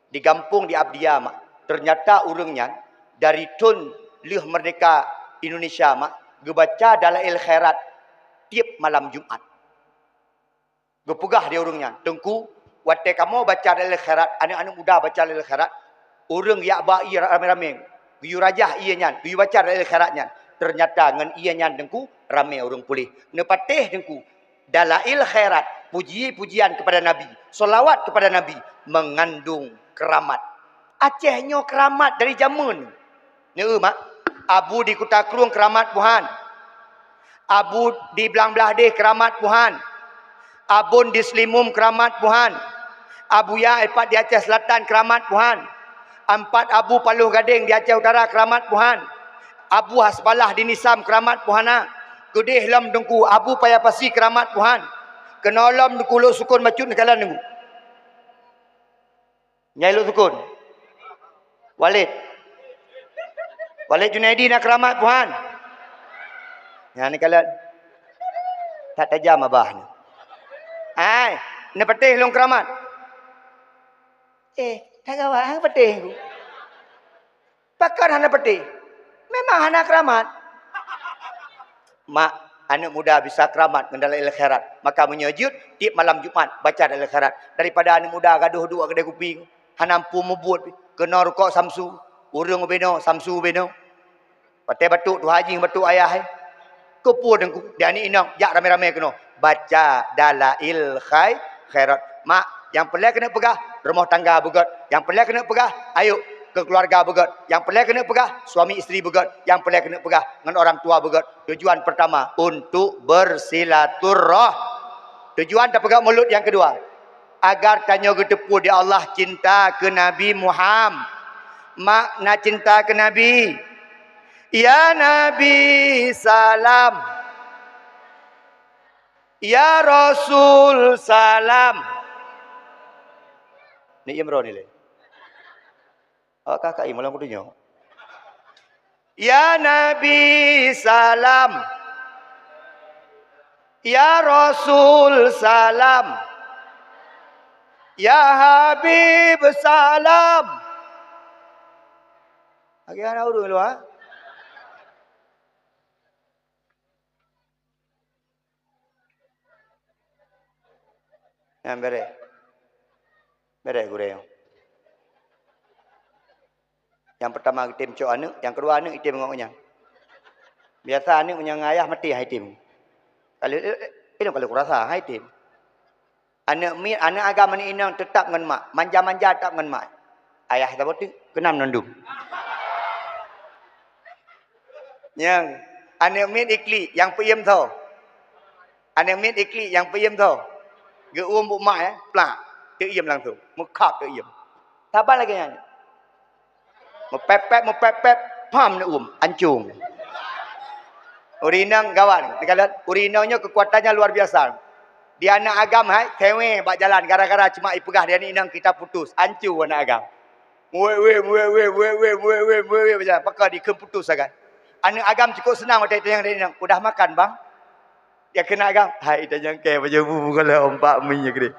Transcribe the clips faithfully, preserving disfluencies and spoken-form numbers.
Di gampông di Abdia, mak. Teunyata ureuëng nyan dari thon lheueh meurdehka Indonesia, mak, geubaca Dalail Khairat tieb malam Jumat. Geupeugah di ureuëng nyan, "Teungku, watée kamoe baca Dalail Khairat, aneuëk-aneuëk muda baca Dalail Khairat, ureuëng jak ba ié ramé-ramé, geuyue rajah ié nyan, geuyue baca Dalail Khairat nyan. Teunyata ngon ié nyan, Teungku, ramé ureuëng puléh." Neupatéh, Teungku, Dalail Khairat, puji-pujian kepada Nabi, selawat kepada Nabi, mengandung keramat. Aceh nyoe keramat dari jameun. Neu, mak, Abu di Kuta Krueng keramat Tuhan. Abu di Blang Blahdeh keramat Tuhan. Abon di Selimum keramat Tuhan. Abuya Epat di Aceh Selatan keramat Tuhan. Ampat Abu Paloh Gadeng di Aceh Utara keramat Tuhan. Abu Hasbalah di Nisam keramat Tuhan na. Keudeh lom Teungku Abu Paya Pasi keramat Tuhan. Keunoe lom Teungku Lhoksukon bacut neukalon Teungku. Nyai Lhoksukon. Walid. Walid Junaidi na keramat Tuhan. Nyan neukalon. That tajam abah ni. Ai, neupatéh lôn keramat. Eh, that gawat, hana patéh ku. Pakon hana patéh? Memang hana keramat. Mak, aneuëk muda bisa keramat ngon Dalail Khairat. Maka meunyoe jeuet, tieb malam Jumat baca Dalail Khairat. Daripada aneuëk muda gadoh duek keudeh kupi, hana mampu mubuet, keunoe rukok Samsu, ureuëng ubenoe, Samsu ubenoe. Watée batuk tuha jih batuk ayah, eh. Keupeue Teungku, di aneuëk inong, jak ramé-ramé keunoe. Baca Dalail Khai-, Khairat. Mak, nyang peureulée keuneuk peugah, rumoh tangga beugét. Nyang peureulée keuneuk peugah, ayuk keu keuluwarga beugét. Nyang peureulée keuneuk peugah, suami isteri beugét. Nyang peureulée keuneuk peugah, ngon orang tua beugét. Tujuan pertama, untuk bersilaturrah-, tujuan tapeugah mulod nyang keudua, agar tanyoe geuteupeue di Allah cinta keu Nabi Muham-, makna cinta keu Nabi. Ya Nabi salam. Ya Rasul salam. Ni Imran ni le. Awak kakak Imran aku tanya. Ya Nabi salam. Ya Rasul salam. Ya Habib salam. Lagi anak urang luar. Nyan bereh. Bereh gurée nyoe. Nyang peurtama item cok aneuëk, nyang keudua aneuëk item ngon nyang. Biasa aneuëk meunyoe ngon ayah maté hai item. Kalau, eh, eh, inong kalau kurasa hai item. Aneuëk miet, aneuëk agam aneuëk inong teutap ngon mak, manja-manja teutap ngon mak. Ayah saboh teuk keunam nandum. Nyang aneuëk miet iklik, nyang peuiem tho. Aneuëk miet iklik nyang peuiem tho. Geuuem bak mak, eh, plak, teuiem langsung. Meukhab teuiem. Saban lagée nyan. Meupép-pép, meupép-pép, pam neuuem, ancong. Ureuëng inong gawat, neukalon, ureuëng inong nyoe keukuatannya luar biasa. Di aneuëk agam hai, sewée bak jalan gara-gara cuma ipeugah di aneuëk inong kita putus, ancong aneuëk agam. Muet weh, muet weh, muet weh, muet weh, muet weh, macam pakon dikheun putus sagai. Aneuëk agam cukup seunang watée itanyong di aneuëk inong, "Udah makan, Bang?" Dia keuneuk agam, "Hai, itanyong kée bajée bu, bu, kalau ompak mi nyoe gede."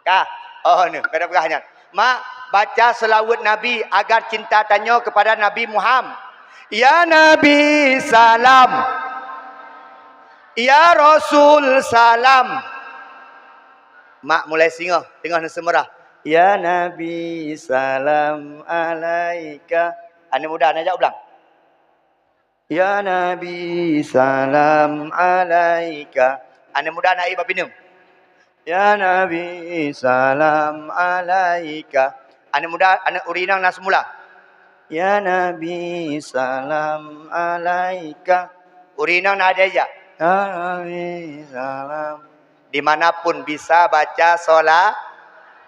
Ka, oh, ni, kada peugah nyan. Mak, baca seulaweuet Nabi agar cinta tanyoe kepada Nabi Muham-, Ya Nabi salam. Ya Rasul salam. Mak mulai singoh, teungoh neuseumeurah. Ya Nabi salam alaika. Aneuëk muda, na jak u blang. Ya Nabi salam alaika. Aneuëk muda na ié bak pineung. Ya Nabi salam alaika. Aneuëk muda, aneuëk ureuëng inong na seumula. Ya Nabi salam alaika. Ureuëng inong na aja jak. Ya Nabi salam. Di mana pun bisa baca sola-,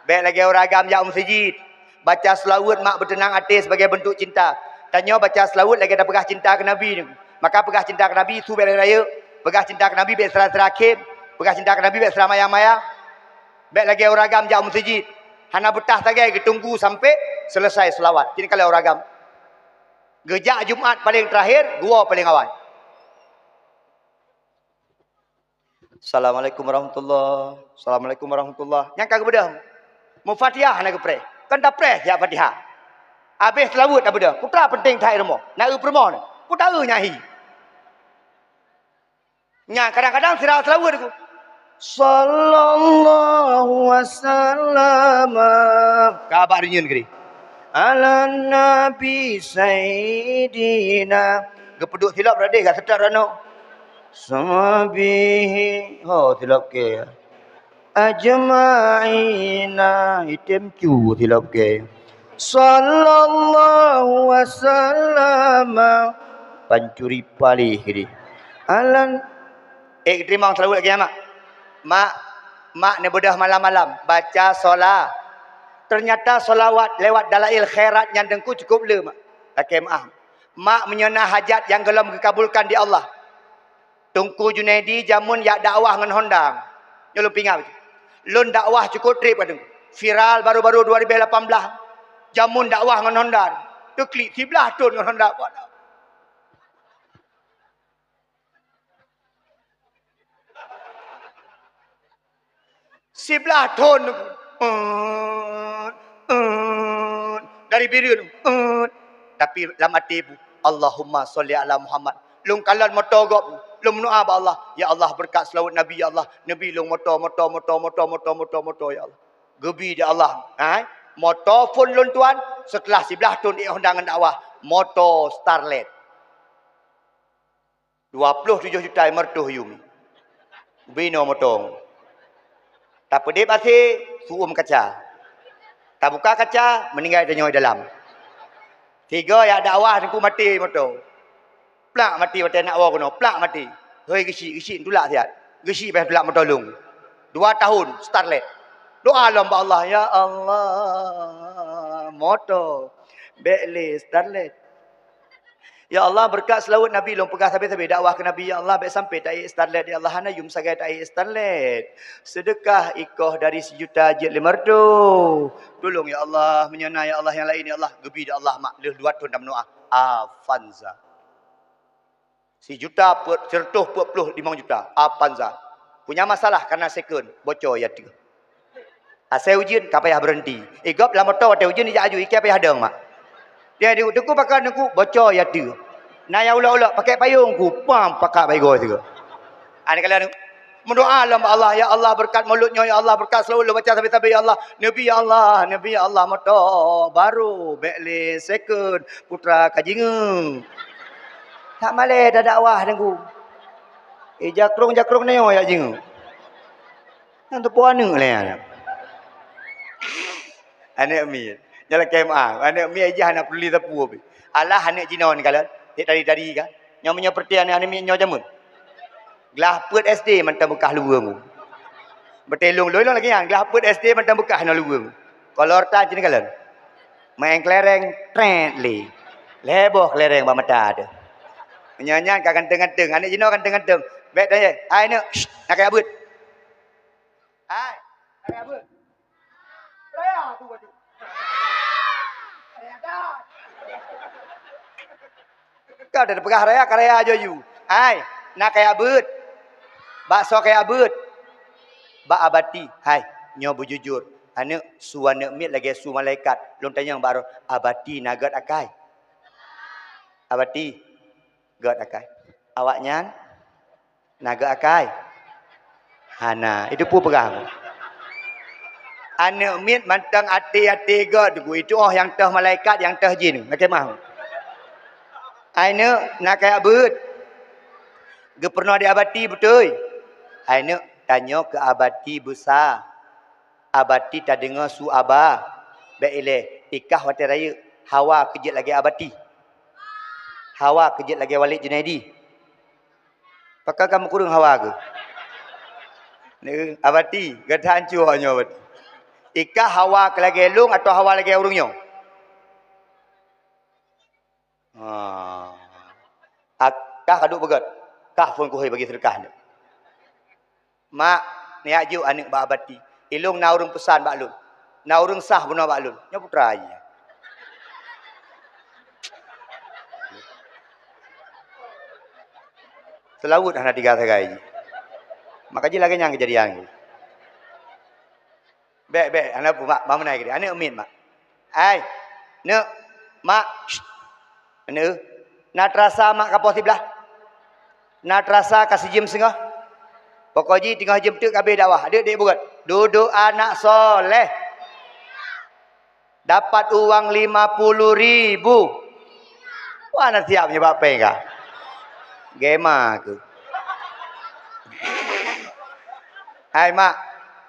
bék lagée ureuëng agam jak u meuseujid. Baca seulaweuet mak beuteunang até sibagai beuntuk cinta. Tanyoe baca seulaweuet lagée tapeugah cinta keu Nabi. Maka peugah cinta keu Nabi su bék rayeuk-rayeuk. Peugah cinta keu Nabi bék sira-sira khém. Peugah cinta keu Nabi bék sira maya-maya. Bék lagée ureuëng agam jak u meuseujid. Hana beutah sagai geutunggu sampoe seuleusai seulaweuet. Cit ka lheueh ureuëng agam. Geujak Jumat paleng teurakhir, geuwoe paleng awai. Assalamualaikum warahmatullah. Assalamualaikum warahmatullah. Nyang ka geubeudôh. Mufatihah hana geupreh. Kan tapreh siat Fatihah. Abéh seulaweuet tabeudôh. Peue teuma peunteng that i rumoh. Na eu peurumoh nyoe. Peue teuma nyan hi. Nyan kadang-kadang sira seulaweuet ku. Sallallahu wasallama. Ka bak reunyeun geude. Ala Nabi Sayyidina. Geupeuduek silop radeh ka seutôt rano. Sahbihi. Ho silop ke. Ajma'ina, item cu silop ke. Sallallahu wasallama. Pancuri palih geude. Alan. Eh, teurimong seulaweuet lagèe nyan, Mak. Mak, mak neubeudôh malam-malam baca sola. Ternyata solawat lewat dalail khairat nyan Teungku cukup le, Mak. Lakèe meu'ah. Mak, meunyoe na hajat nyang gohlom geukabulkan di Allah. Teungku Junaidi jameun jak dakwah ngon Honda. Nyoe lôn pingat. Lôn dakwah cukôp trép kadang. Viral baru-baru dua ribu lapan belas. Jameun dakwah ngon Honda. Teuklik siblaih thon ngon Honda. Siblaih thon. Eun, eun. Dari Bireuen. Eun. Tapi lam até bu, "Allahumma sholli ala Muhammad." Lôn kalon moto gob. Lôn meudoa bak Allah, "Ya Allah, beureukat seulaweuet Nabi, ya Allah. Neubi lôn moto, moto, moto, ya Allah." Geubi di Allah. Hai, moto phon lôn tuan, seuteulah siblaih thon ék Honda ngon dakwah, moto Starlet. Dua ploh tujoh juta lima reutôh yum. Binoe moto. Tapeudeb asé, su'um kaca. Tabuka kaca, meuninggai tanyoe dalam. Sigoe jak dakwah Teungku maté moto. Plak maté watèe nak woe keunoe, plak maté. Hôi geusyik, geusyik tulak siat. Geusyik bèe tulak moto lôn. Dua tahun, Starlet. Doa lom bak Allah, "Ya Allah, moto. Bèk lé Starlet." Ya Allah, beureukat seulaweuet Nabi lôn peugah sabe-sabe dakwah keu Nabi, ya Allah, bèk sampai taék Starlet, ya Allah, hana yum sagai taék Starlet. Seudeukah ikoh dari sijuta jeuet lima reutôh. Tulông ya Allah, meunyoe na ya Allah nyang laén ya Allah, geubi di Allah mak lheueh dua thon tameudoa. Avanza. Sijuta peuet, sireutôh peuet ploh limong juta. Avanza. Punya masalah karena second, bocor ya teuh. Asai ujeuen ka payah beureuhenti. Eh, gob lam moto watèe ujeuen ijak aju, iké payah dong mak. Dia di teungku pakai teungku bocor ya tu. Na ya ulok-ulok pakai payung ku, pam pakat bak igoe sigoe. Ani kalian meudoa lom bak Allah, "Ya Allah, beureukat mulod nyoe, ya Allah, beureukat seulaweuet lôn baca sabe-sabe, ya Allah. Neubi, ya Allah, neubi, ya Allah, moto baru, bèk lé second, putra ka jingeuk." Tak malèe dah dakwah teungku. Eh, jakrong-jakrong nyoe ya jingeuk. Nyang teupeue aneuk lé nyan. Aneuk miet. Nyoe lakèe meu'ah. Aneuk miet jih hana peuduli sapeue pih. Alah aneuk jinoe ni kalon. Tiep tadi-tadi kan. Nyoe meunyoe peureuté aneuk-aneuk miet nyoe jameun. Glah peuet S D mantong beukah luweue. Beutôi lôn lôn lagèe nyan. Glah peuet S D mantong beukah nyoe luweue. Kolor tan cit kalon. Main kelereng, trét lé. Lhèe boh kelereng bak mata teuh. Nyan-nyan ka ganteng-ganteng. Aneuk jinoe ganteng-ganteng. Bèk tanyong, "Hai neuk, shh, na kaya beuet." Hai, kaya beuet. Raya aku baju. Raya dah. Kau dah peugah raya, ka raya aju-aju. Hai, na kaya beuet. Bakso kaya beuet. Bak Abati, hai, nyoe beujujur. Aneuk, su aneuk miet lagèe su malaikat. Lôn tanyong bak droe, Abati na gèt akai? Abati, gèt akai. Awaknyan na gèt akai? Hana. Itu peue peugah. Aneuk miet mantong até-até gèt, itu oh nyang teuh malaikat, nyang teuh jin. Lakèe meu'ah. Hai neuk, na kaya beuet. Geupeurunoe di Abati beutôi. Hai neuk, tanyoe keu Abati beusa. Abati tadeungoe su aba. Bèk ilèe, ikah watèe rayeuk, hawa keu jeuet lagèe Abati. Hawa keu jeuet lagèe Walid Junaidi. Pakon ka meukureueng hawa keuh? Ni, Abati, gata hancô nyoe Abati. Ikah hawa keu lagèe lôn atawa hawa lagèe ureueng nyoe? Ha. Kah ka duek beugèt. Kah phôn kuhôi bagi seudeukah nyoe. Mak, neujak jok aneuk bak Abati. Ilôn na ureueng peusan bak lôn. Na ureueng sah bunoe bak lôn. Nyoe putra jih. Seulaweuet hana tiga sagai jih. Maka jih lagèe nyan keujadian jih. Bèk, bèk, hana peue, Mak, bak meunan keudéh. Aneuk miet, Mak. Hai, neuk, mak, shh, neuk, na terasa mak ka poh siblaih? Na terasa ka sijeuem singoh? Pokok jih teungoh jeuem teuk ka abéh dakwah. Dek, dek, buet. Duduk anak soleh. Dapat uang lima puluh ribu. Wah, na siap nyoe bak péng ka. Gema aku. Hai mak,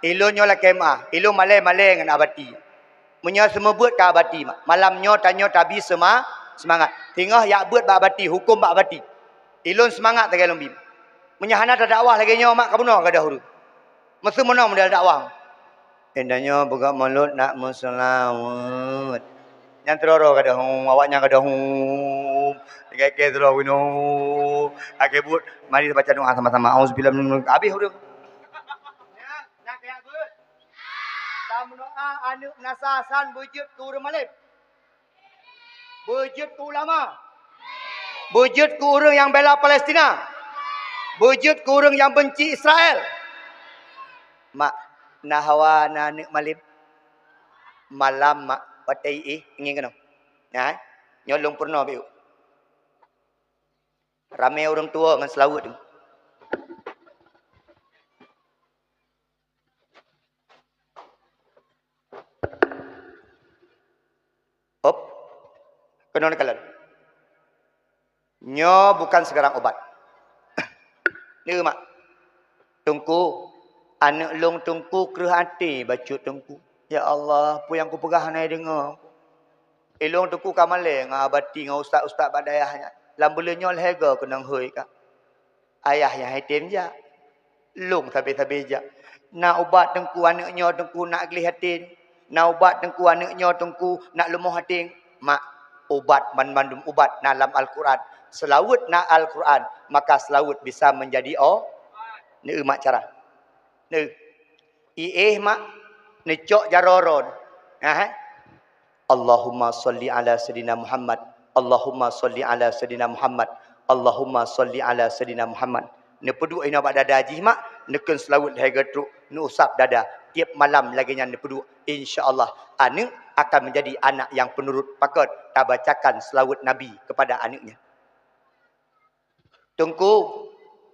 ilôn nyoe lakée meu'ah. Ilôn malée-malée ngon abati. Meunyoe seumeubeuet ka abati mak. Malam nyoe tanyoe tabi seuma-, seumangat. Singoh yak beuet bak abati, huköm bak abati. Ilôn seumangat lagée lôn bi. Meunyoe hana tadakwah lagée nyoe mak, ka bunoe gadôh ureuëng. Meuseumanoe model dakwah. Indak nyoe peugah mulod nak meuseulaweuet. Nyan teuroro gadôh, awaknyan gadôh. Tiga-tiga teuroro winoe. Akhé buet, mari baca doa sama-sama. Auzubillahi minasyaitonir rajim. Habis ureuëng. Tameudoa aneuëk meunasah san beujeuet keu ureuëng malém. Beujeuet keu ulama. Beujeuet keu ureuëng nyang bela Palestina. Beujeuet keu ureuëng nyang benci Israel. Mak, na hawa na aneuëk malém. Malam mak, watée iéh, ngieng keunoe. Nah, nyoe lôn peurunoe beu. Ramé ureuëng tuwoe ngon seulaweuet tu. Hop. Keunoe neukalon. Nyoe bukan sekarang obat. Neu mak. Teungku, aneuëk lôn Teungku kreueh até bacut Teungku. Ya Allah, peue nyang kupeugah hana deungoe. Ilôn Teungku ka malée ngon abati ngon ustaz-ustaz bak dayah nyan. Lam buleuen nyoe lhée goe keunong hôi ka. Ayah nyang hai tem jak. Lôn sabe-sabe jak. Na ubat Teungku aneuëk nyoe Teungku nak gleh até. Na ubat Teungku aneuëk nyoe Teungku nak leumoh até. Mak, ubat banmandum ubat na lam Al-Quran. Seulaweuet na Al-Quran, maka seulaweuet bisa menjadi o-, neu mak cara. Neu. Iéh mak, neucok jaroe droe. Nah, eh? Allahumma shalli ala sayyidina Muhammad. Allahumma shalli ala sayyidina Muhammad. Allahumma shalli ala sayyidina Muhammad. Neupeuduek inoe bak dada jih mak, neukheun seulaweuet lhée goe trok, neuusab dada. Tieb malam lagée nyan neupeuduek. Insya Allah, aneuëk akan menjadi anak yang penurut. Pakon? Tabacakan seulaweuet Nabi kepada aneuëk nyan. Teungku,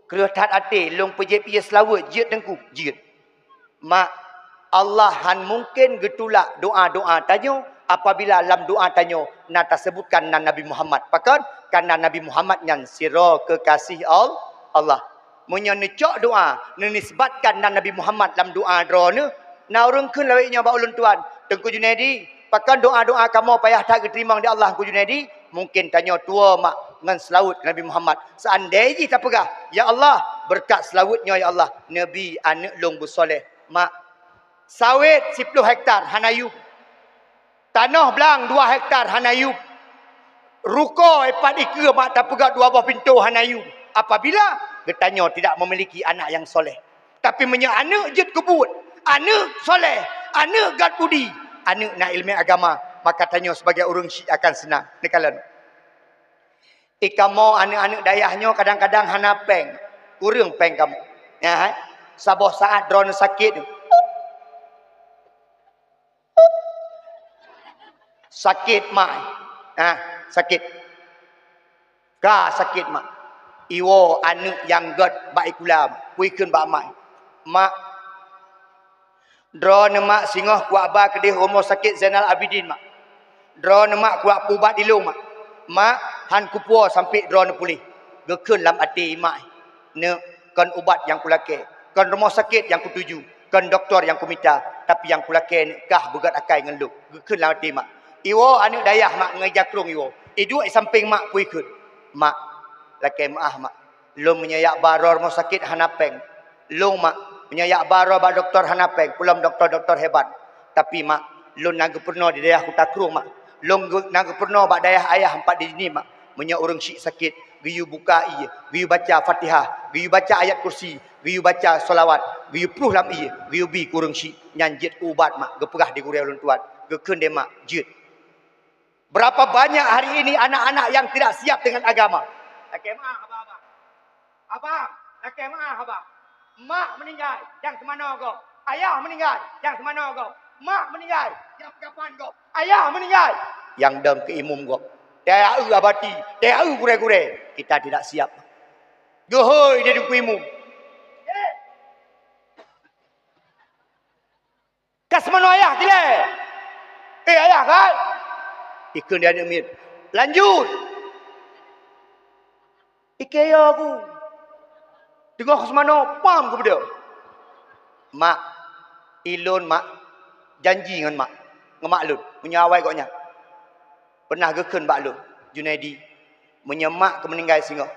kreueh that até lôn peujép ie seulaweuet, jeuet Teungku, jeuet. Mak, Allah han mungken geutulak doa-doa tanyoe apabila lam doa tanyoe na tasebutkan nan Nabi Muhammad. Pakon? Karena Nabi Muhammad nyan sidroe keukaséh Al-, Allah. Meunyoe neucok doa, neunisbatkan nan Nabi Muhammad lam doa droeneuh, na ureuëng kheun lawét nyoe bak ulôn tuan, "Teungku Junaidi, pakon doa-doa kamoe payah that geuteurimong di Allah, Teungku Junaidi?" Mungken tanyoe tuwoe mak ngon seulaweuet keu Nabi Muhammad. Seandai jih tapeugah, "Ya Allah, beureukat seulaweuet nyoe ya Allah, neubi aneuëk lôn beusoleh." Mak, sawét siploh hektar hana yub. Tanoh blang dua hektar hana yub. Rukoe pat ikeue mak tapeugah dua boh pintoe hana yub. Apabila geutanyoe tidak memiliki anak yang soleh. Tapi meunyoe aneuëk jeuet keu buet, aneuëk soleh, aneuëk gat budi, aneuëk na iéleumé agama, maka tanyoe sibagai ureuëng syiek akan seunang. Neukalon. Ikamoe aneuëk-aneuëk dayah nyoe kadang-kadang hana péng, kureueng péng kamoe. Ya, hai? Saboh saát droeneuh sakét. Sakét mak. Ha, sakét. Ka sakét mak. Iwoe aneuëk nyang gét bak ikula, pui kheun bak mak. Mak, droeneuh mak singoh kuaba keudeh rumoh sakét Zainal Abidin mak. Droeneuh mak kuba pubat ilong mak. Mak, han kupuwoe sampoe droeneuh puléh. Geukheun lam até mak. Neuk, kon ubat nyang kulakée, kon rumoh sakét nyang kutuju, kon dokto nyang kumita, tapi nyang kulakée neuk kah beugét akai ngon lôn. Geukheun lam até mak. Iwoe aneuëk dayah mak ngon jakrong iwoe. Iduek i sampéng mak pui kheun. Mak, lakée meuáh mak. Lôn meunyoe jak ba droe rumoh sakét hana péng. Lôn mak, meunyoe jak ba droe bak dokto hana péng, peulom dokto-dokto hebat. Tapi mak, lôn na geupeurunoe di dayah Kuta Krueng mak. Lôn geu-, na geupeurunoe bak dayah ayah empat di sini mak. Meunyoe ureuëng syiek sakét, geuyue buka ie, geuyue baca Fatihah, geuyue baca ayat kursi, geuyue baca salawat, geuyue ploh lam ie, geuyue bi keu ureuëng syiek, nyan jeuet keu ubat mak, geupeugah di gurée ulôn tuan, geukheun deh mak, jeuet. Berapa banyak hari ini anak-anak yang tidak siap dengan agama? Lakée meuáh abang-abang. Abang, lakée meuáh abang. Mak meuninggai, nyang teumanoe gob. Ayah meuninggai, nyang teumanoe gob. Mak meuninggai, Ayah meuninggai. Nyang dong keu imum gob. Teuh abati, teuh gurée-gurée. Kita tidak siap. Geuhôi di teungku imum. Ka seumanoe ayah, kilée? Eh, ayah kan? Ikheun di aneuk miet. Lanjut. Ikheun yo ku. Teungoh seumanoe, pam keubeudôh. Mak, ilôn mak, janji ngon mak, ngon mak lôn, meunyoe awai gobnyan. Peunah geukheun bak lôn, "Junaidi, meunyoe mak keuh meuninggai singoh,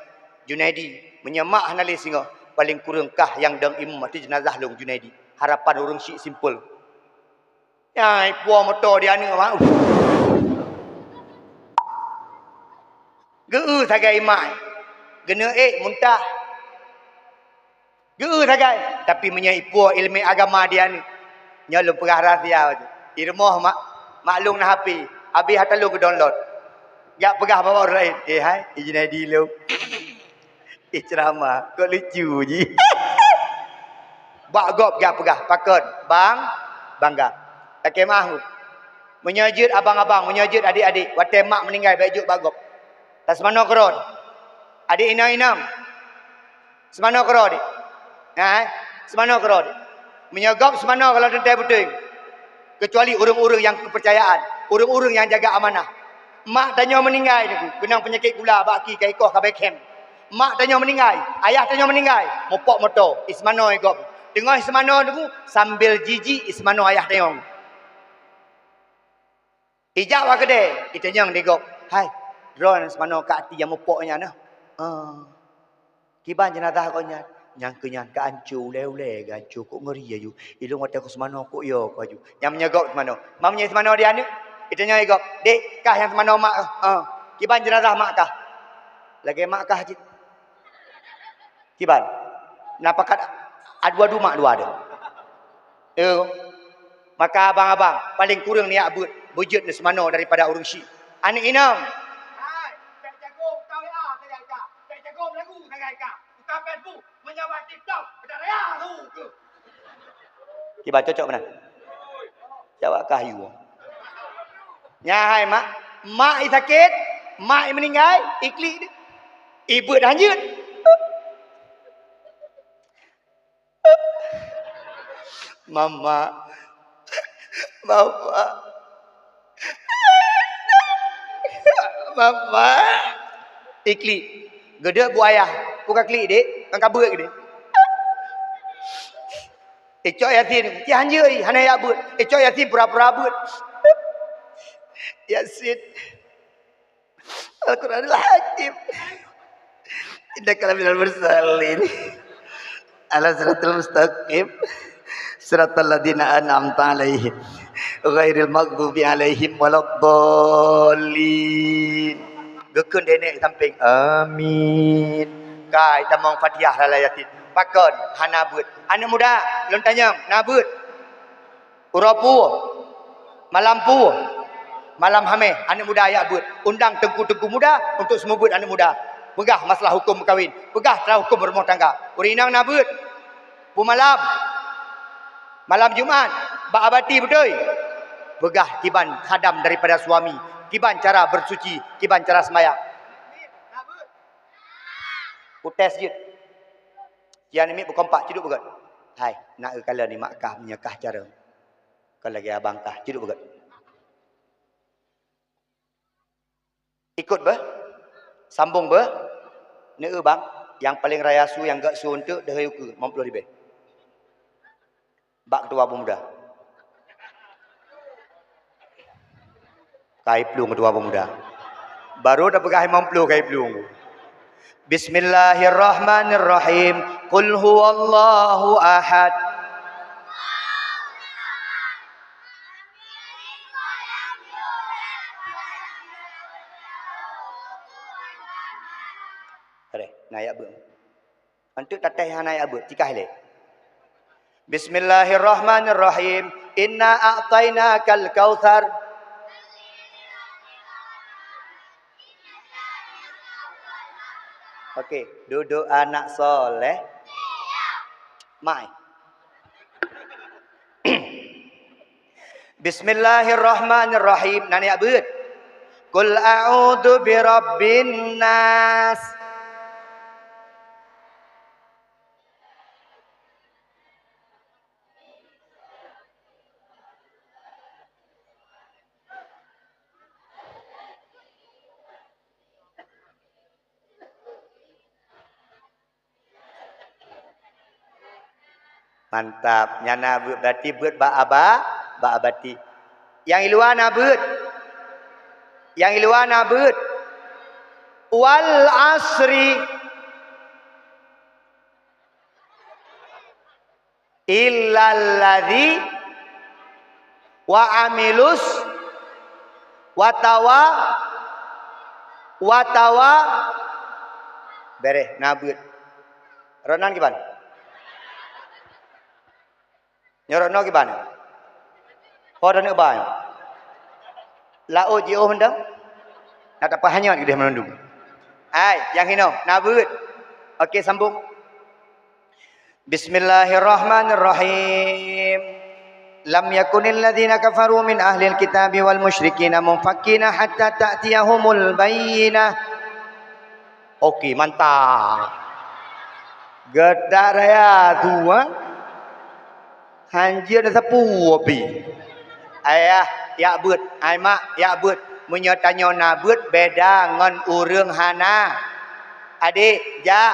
Junaidi, meunyoe mak hana lé singoh, paleng kureueng kah nyang dong imum ateueh jeunazah lôn, Junaidi." Harapan ureuëng syiek simpel. Nyang ipuwoe moto di aneuk mak. Geu-eu sagai imak. Geuneuk ék muntah. Geu-eu sagai, tapi meunyoe ipuwoe ileumèe agama di aneuk, nyoe lôn peugah rahsia bacut. Di rumoh mak, mak lôn na H P, abéh ata lôn geudownload. Jak peugah bak ureuëng laén, "Eh hai, i Junaidi lôn." Ih, ceramah, kok lucu jih. Bak gob jak peugah, pakon? Bang, bangga. Lakèe meu'ah. Meunyoe jeuet abang-abang, meunyoe jeuet adik-adik, watèe mak meuninggai bèk jok bak gob. Taseumanoe keudroe. Adik inong-inong. Seumanoe keudroe, Dik. Nah, eh? Seumanoe keudroe, Dik. Meunyoe gob seumanoe kalau teuntèe beutôi. Kecuali ureuëng-ureuëng nyang keupeurcayaan, ureuëng-ureuëng nyang jaga amanah. Mak tanyoe meuninggai, Teungku, keunong peunyakét gula bak aki ka ikoh ka bèk khem. Mak tanyoe meuninggai, ayah tanyoe meuninggai, mupok moto, iseumanoe gob. Teungoh iseumanoe, Teungku, sambil jijik iseumanoe ayah tanyoe. Ijak bak keudè, itanyong di gob, "Hai, droeneuh seumanoe ka até nyang mupok nyan nyoe?" "Ah." "Kiban jeunazah gobnyan?" "Nyang keu nyan ka ancô ulèe-ulèe, ka ancô, kok ngeuri aju. Ilôn watèe kuseumanoe kok yo kok aju." Nyang meunyoe gob seumanoe. Meunyoe seumanoe di aneuk, itanyong di gob, "Dek, kah nyang seumanoe mak kah?" "Ah." "Kiban jeunazah mak kah?" "Lagèe mak kah cit." Kiban? Na pakat adu-adu mak dua deh. Eh, maka abang-abang, paleng kureueng neujak beuet, beujeuet neuseumanoe daripada ureuëng syiek. Aneuk inong. Hai, bèk jago buka W A sagai ka, bèk jago meulagu sagai ka, buka Facebook, meunyoe bak TikTok, beudaraya su keuh. Kiban cocok meunan. Jawab kayu. Nyan hai mak, mak i sakét, mak i meuninggai, i klik deh. I beuet hanjeuet. Mama. Mama. Mama. I klik. Geudeuek bu ayah. Buka klik, Dek. Kan ka beuet geude. Icok Yasin, ci hanjeuet, hana jak beuet. Icok Yasin pura-pura beuet. Yasin. Al-Quranil Hakim. Innaka laminal mursalin. Ala siratal mustaqim. Siratal ladzina an'amta 'alaihim. Ghairil maghdubi 'alaihim waladdallin. Geukheun deh nenek sampéng. Amin. Kai tamong Fatihah lalai Yasin. Pakon? Hana beuet. Aneuk muda, lôn tanyong, na beuet? Uroe peue? Malam peue? Malam Hamèh, aneuk muda jak beuet. Undang teungku-teungku muda untuk seumeubeuet aneuk muda. Peugah masalah huköm meukawén, peugah masalah huköm rumoh tangga. Ureueng inong na beuet? Peue malam? Malam Jumat, bak abati beutôi. Peugah kiban khadam daripada suami, kiban cara bersuci, kiban cara sembahyang. Kutes jeuet. Sian namiet beukompak, ciduek beugöt. Hai, na eu kalon nibak kah meunyoe kah carông. Kon lagèe abang kah, ciduek beugöt. Ikot beuh. Sambong beuh. Neu eu bang, nyang paleng raya su nyang göt su eunteuk deuh ukeue, limong ploh ribèe. Bak ketua pemuda. Kai plueng ketua pemuda. Baru tapeugah limong ploh kai plueng. Bismillahirrahmanirrahim. Qul huwallahu ahad. Kadeh, na jak beuet. Eunteuk tatéh hana jak beuet, cikah ilèe. Bismillahirrahmanirrahim. Inna a'tainakal kautsar. Oke, dudoe anak soleh. Mai. Bismillahirrahmanirrahim. Nan jak beuet. Qul a'udzu birabbin nas. Mantap. Nyan na beuet, berarti beuet bak aba, bak abati. Nyang i luwa na beuet. Nyang i luwa na beuet. Wal asri. Illal ladzi wa amilus wa tawa, wa tawa. Bereh, na beuet. Ronan kiban? Nyoe rono kiban? Ho taneuk ba nyoe? Laôt jiôh mantong? Na tapeuhanyot keudeh meurundum. Hai, nyang hinoe, na beuet. Oke, sambung. Bismillahirrahmanirrahim. Lam yakunil ladzina kafaru min ahlil kitabi wal musyrikina munfakkina hatta ta'tiyahumul bayyinah. Oke, mantap. Geutak raya tu, ha? Hanjeuet sapeue pih. Ayah, jak beuet. Hai mak, jak beuet. Meunyoe tanyoe na beuet, beda ngon ureuëng hana. Adék, jak.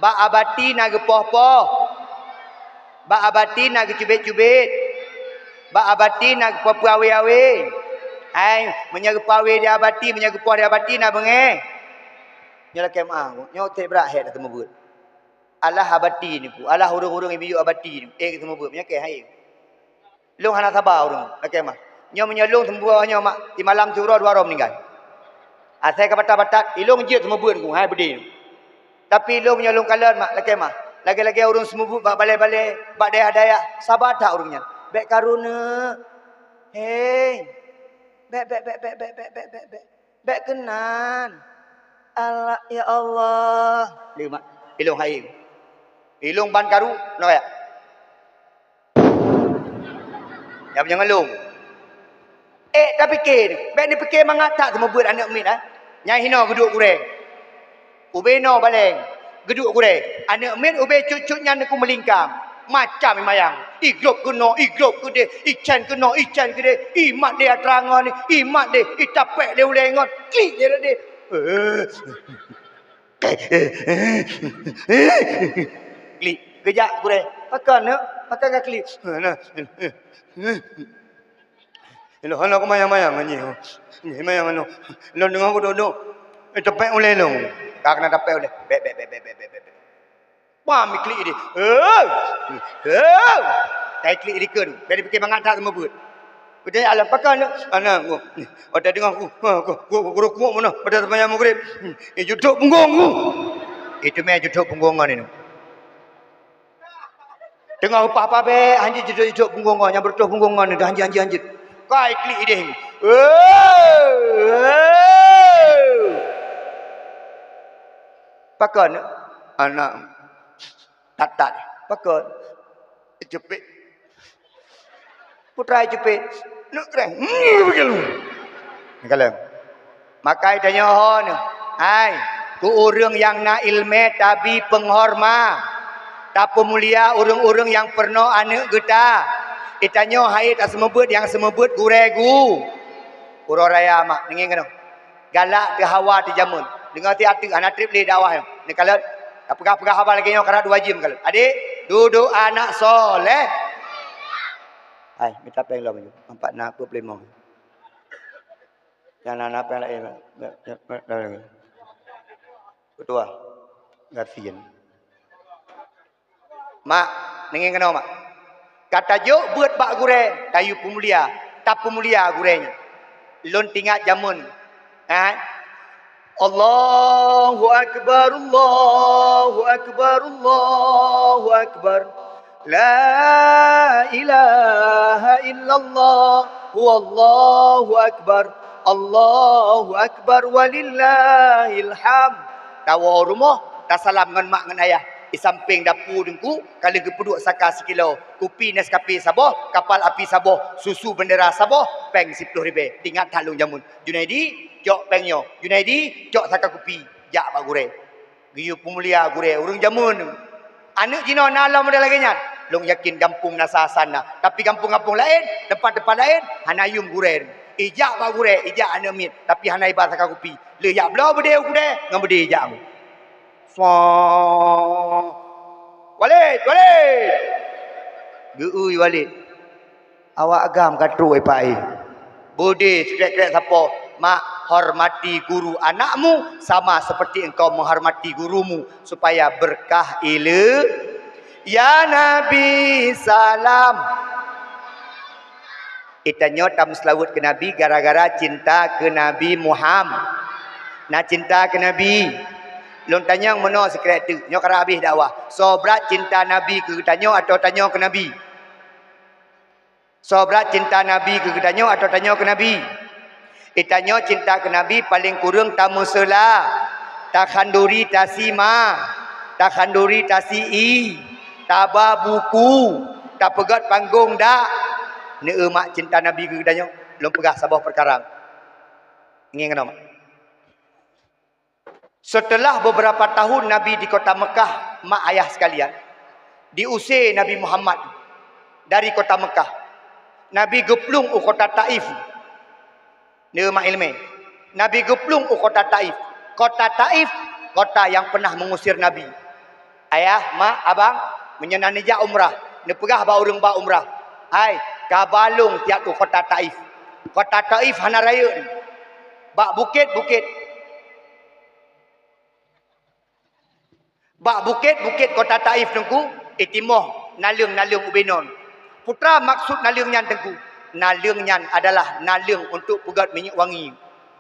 Bak abati na geupoh-poh. Bak abati na geucubet-cubet. Bak abati na geupeue-peue awe-awe. Hai, meunyoe geupeue awe di abati, meunyoe geupoh di abati na beungéh. Nyoe lakée meuah, nyoe teuh brat hék na teumeubuet. Alah abati niku, alah ureuëng-ureuëng nyang miyueb abati niku, ék teumeubuet, meunyoe kée hai. Lôn hana saba ureuëng, lakée meuah. Nyoe meunyoe lôn teumeubuet nyoe mak, di malam siuroe dua droe meuninggai. Asai ka batat-batat, ilôn jeuet teumeubuet niku, hai beudé. Tapi ilôn meunyoe lôn kalon mak, lakée meuah. Lagée-lagée ureuëng seumeubuet bak balée-balée, bak dayah-dayah, saba that ureuëng nyan. Bék karu neuk. Hei. Bék, bék, bék. Bék keunan. Alah, ya Allah. Lima. Ilôn hai. Ilôn ban karu, noyak. Nyang meunyoe ngon lôn. Eh, tapike, bék neupike mangat that teumeubuet aneuëk miet, eh. Nyang hinoe geuduek gurée. Ubé noe baleng, geuduek gurée. Aneuëk miet ubé cut-cut nyan neukeu meulingkang. Macam imayang. Igrôb keunoe, igrôb keudeh, icen keunoe, icen keudeh. Imat lé atra ngon, imat lé, itapék lé ulée ngon. Klik lé deh. Klik. Geujak gurée. Pakon neuk? Pakon ka klik? Ilôn hana kumayang-mayang ngon jih. Jih mayang ngon lôn. Lôn deungoe geuduek-duek. Eh, tapék ulée lôn. Ka keunan tapék ulée. Bék, bék, bék. Pam iklik ideh. Hei! Hei! Ka iklik ideh keu. Bék dipike mangat that teumeubuet. Kutanya alam pakon tu. Ana ku. Watée deungoe ku. Ha, ku, ku, ku, ku, ku, meunoe. Watée seumayang Maghrib. Eh, judok punggong ku. Itu meh judok punggong ngon ini. Teungoh upah pabék, hanjeuet judok-judok punggong ngon, nyang beureutoh punggong ngon, hanjeuet, hanjeuet, hanjeuet. Kai klik ideh. Pakon? Anak tat-tat. Pakon? Cepet. Putra cepet. Nuk kreh. Hmm, begitu. Kalon. Makai tanyoe hon, hai, keu ureuëng nyang na iéleumé tabi peunghorma, tapeumulia ureuëng-ureuëng nyang peurunoe aneuëk geuta. Itanyoe hai taseumeubeuet nyang seumeubeuet gurée gu. Uroe raya mak, deungoe keunoe. Galak teuh hawa teuh jameun. Deungoe ti ateueh hana treb lé dakwah nyoe. Neukalon, tapeugah-peugah haba lagée nyoe karab dua jeuem kalon. Adék, dudoe anak soléh. Hai, mita péng lom. Empat na peuet peulimong. Nyang na, na péng laén. Ketua. Gasien. Mak, deungoe keunoe, Mak. Ka tajok beuet bak gurée, tayue peumulia, tapeumulia gurée nyoe. Lôn tingat jameun. Ha? Allahu akbar, Allahu akbar, Allahu akbar. La ilaha illallah, wallahu akbar, Allahu akbar, walillahil hamd. Tawoe rumoh, tasalam ngon mak ngon ayah. Di sampéng dapu Teungku, ka lheueh geupeuduek saka sikilo, kupi Nescafe saboh, kapal api saboh, susu bendera saboh, péng siploh ribèe. Ingat that lôn jameun. Junaidi, cok péng nyoe. Junaidi, cok saka kupi. Jak bak gurèe. Geuyue peumulia gurèe, ureueng jameun. Aneuk jinoe na lom model lagèe nyan. Lôn yakin gampông na sa-sa na. Tapi gampông-gampông laén, teumpat-teumpat laén, hana yum gurèe. Ijak bak gurèe, ijak aneuk miet, tapi hana iba saka kupi. Lheueh jak bloe beudé u keudè, ngon beudé ijak. Swa. Walid, Walid! Geu-ui Walid. Awak agam ka trok ipai. Beudé sikrek-krek sapo, "Mak, hormati guru anakmu sama seperti engkau menghormati gurumu, supaya berkah ile-" Ya Nabi salam. Geutanyoe tameuseulaweuet keu Nabi gara-gara cinta keu Nabi Muham-, na cinta keu Nabi. Lôn tanyong meunoe sikrek teuk, nyoe karab habéh dakwah. Soe brat cinta Nabi keu geutanyoe atawa tanyoe keu Nabi? Soe brat cinta Nabi keu geutanyoe atawa tanyoe keu Nabi? Geutanyoe cinta keu Nabi paleng kureueng tameuseula, takhanduri tasi ma, takhanduri tasi ie, taba buku, tapeugöt panggong dak. Neu-eu mak cinta Nabi keu geutanyoe? Lôn peugah saboh peukara. Ngieng keunoe mak. Setelah beberapa tahun Nabi di kota Mekah, mak ayah sekalian, diusé Nabi Muhammad dari kota Mekah. Nabi geuplueng u kota Taif. Neu mak ileumèe. Nabi geuplueng u kota Taif. Kota Taif, kota yang pernah mengusir Nabi. Ayah, mak, abang, meunyoe na neujak umrah, neupeugah bak ureueng ba umrah, "Hai, kaba lôn tiep u kota Taif." Kota Taif hana rayeuk. Bak bukét-bukét. Bak bukét-bukét kota Taif Teungku, itimoh naleueng-naleueng ubé non. Peue maksud naleueng nyan Teungku? Naleueng nyan adalah naleueng untuk peugöt minyeuk wangi.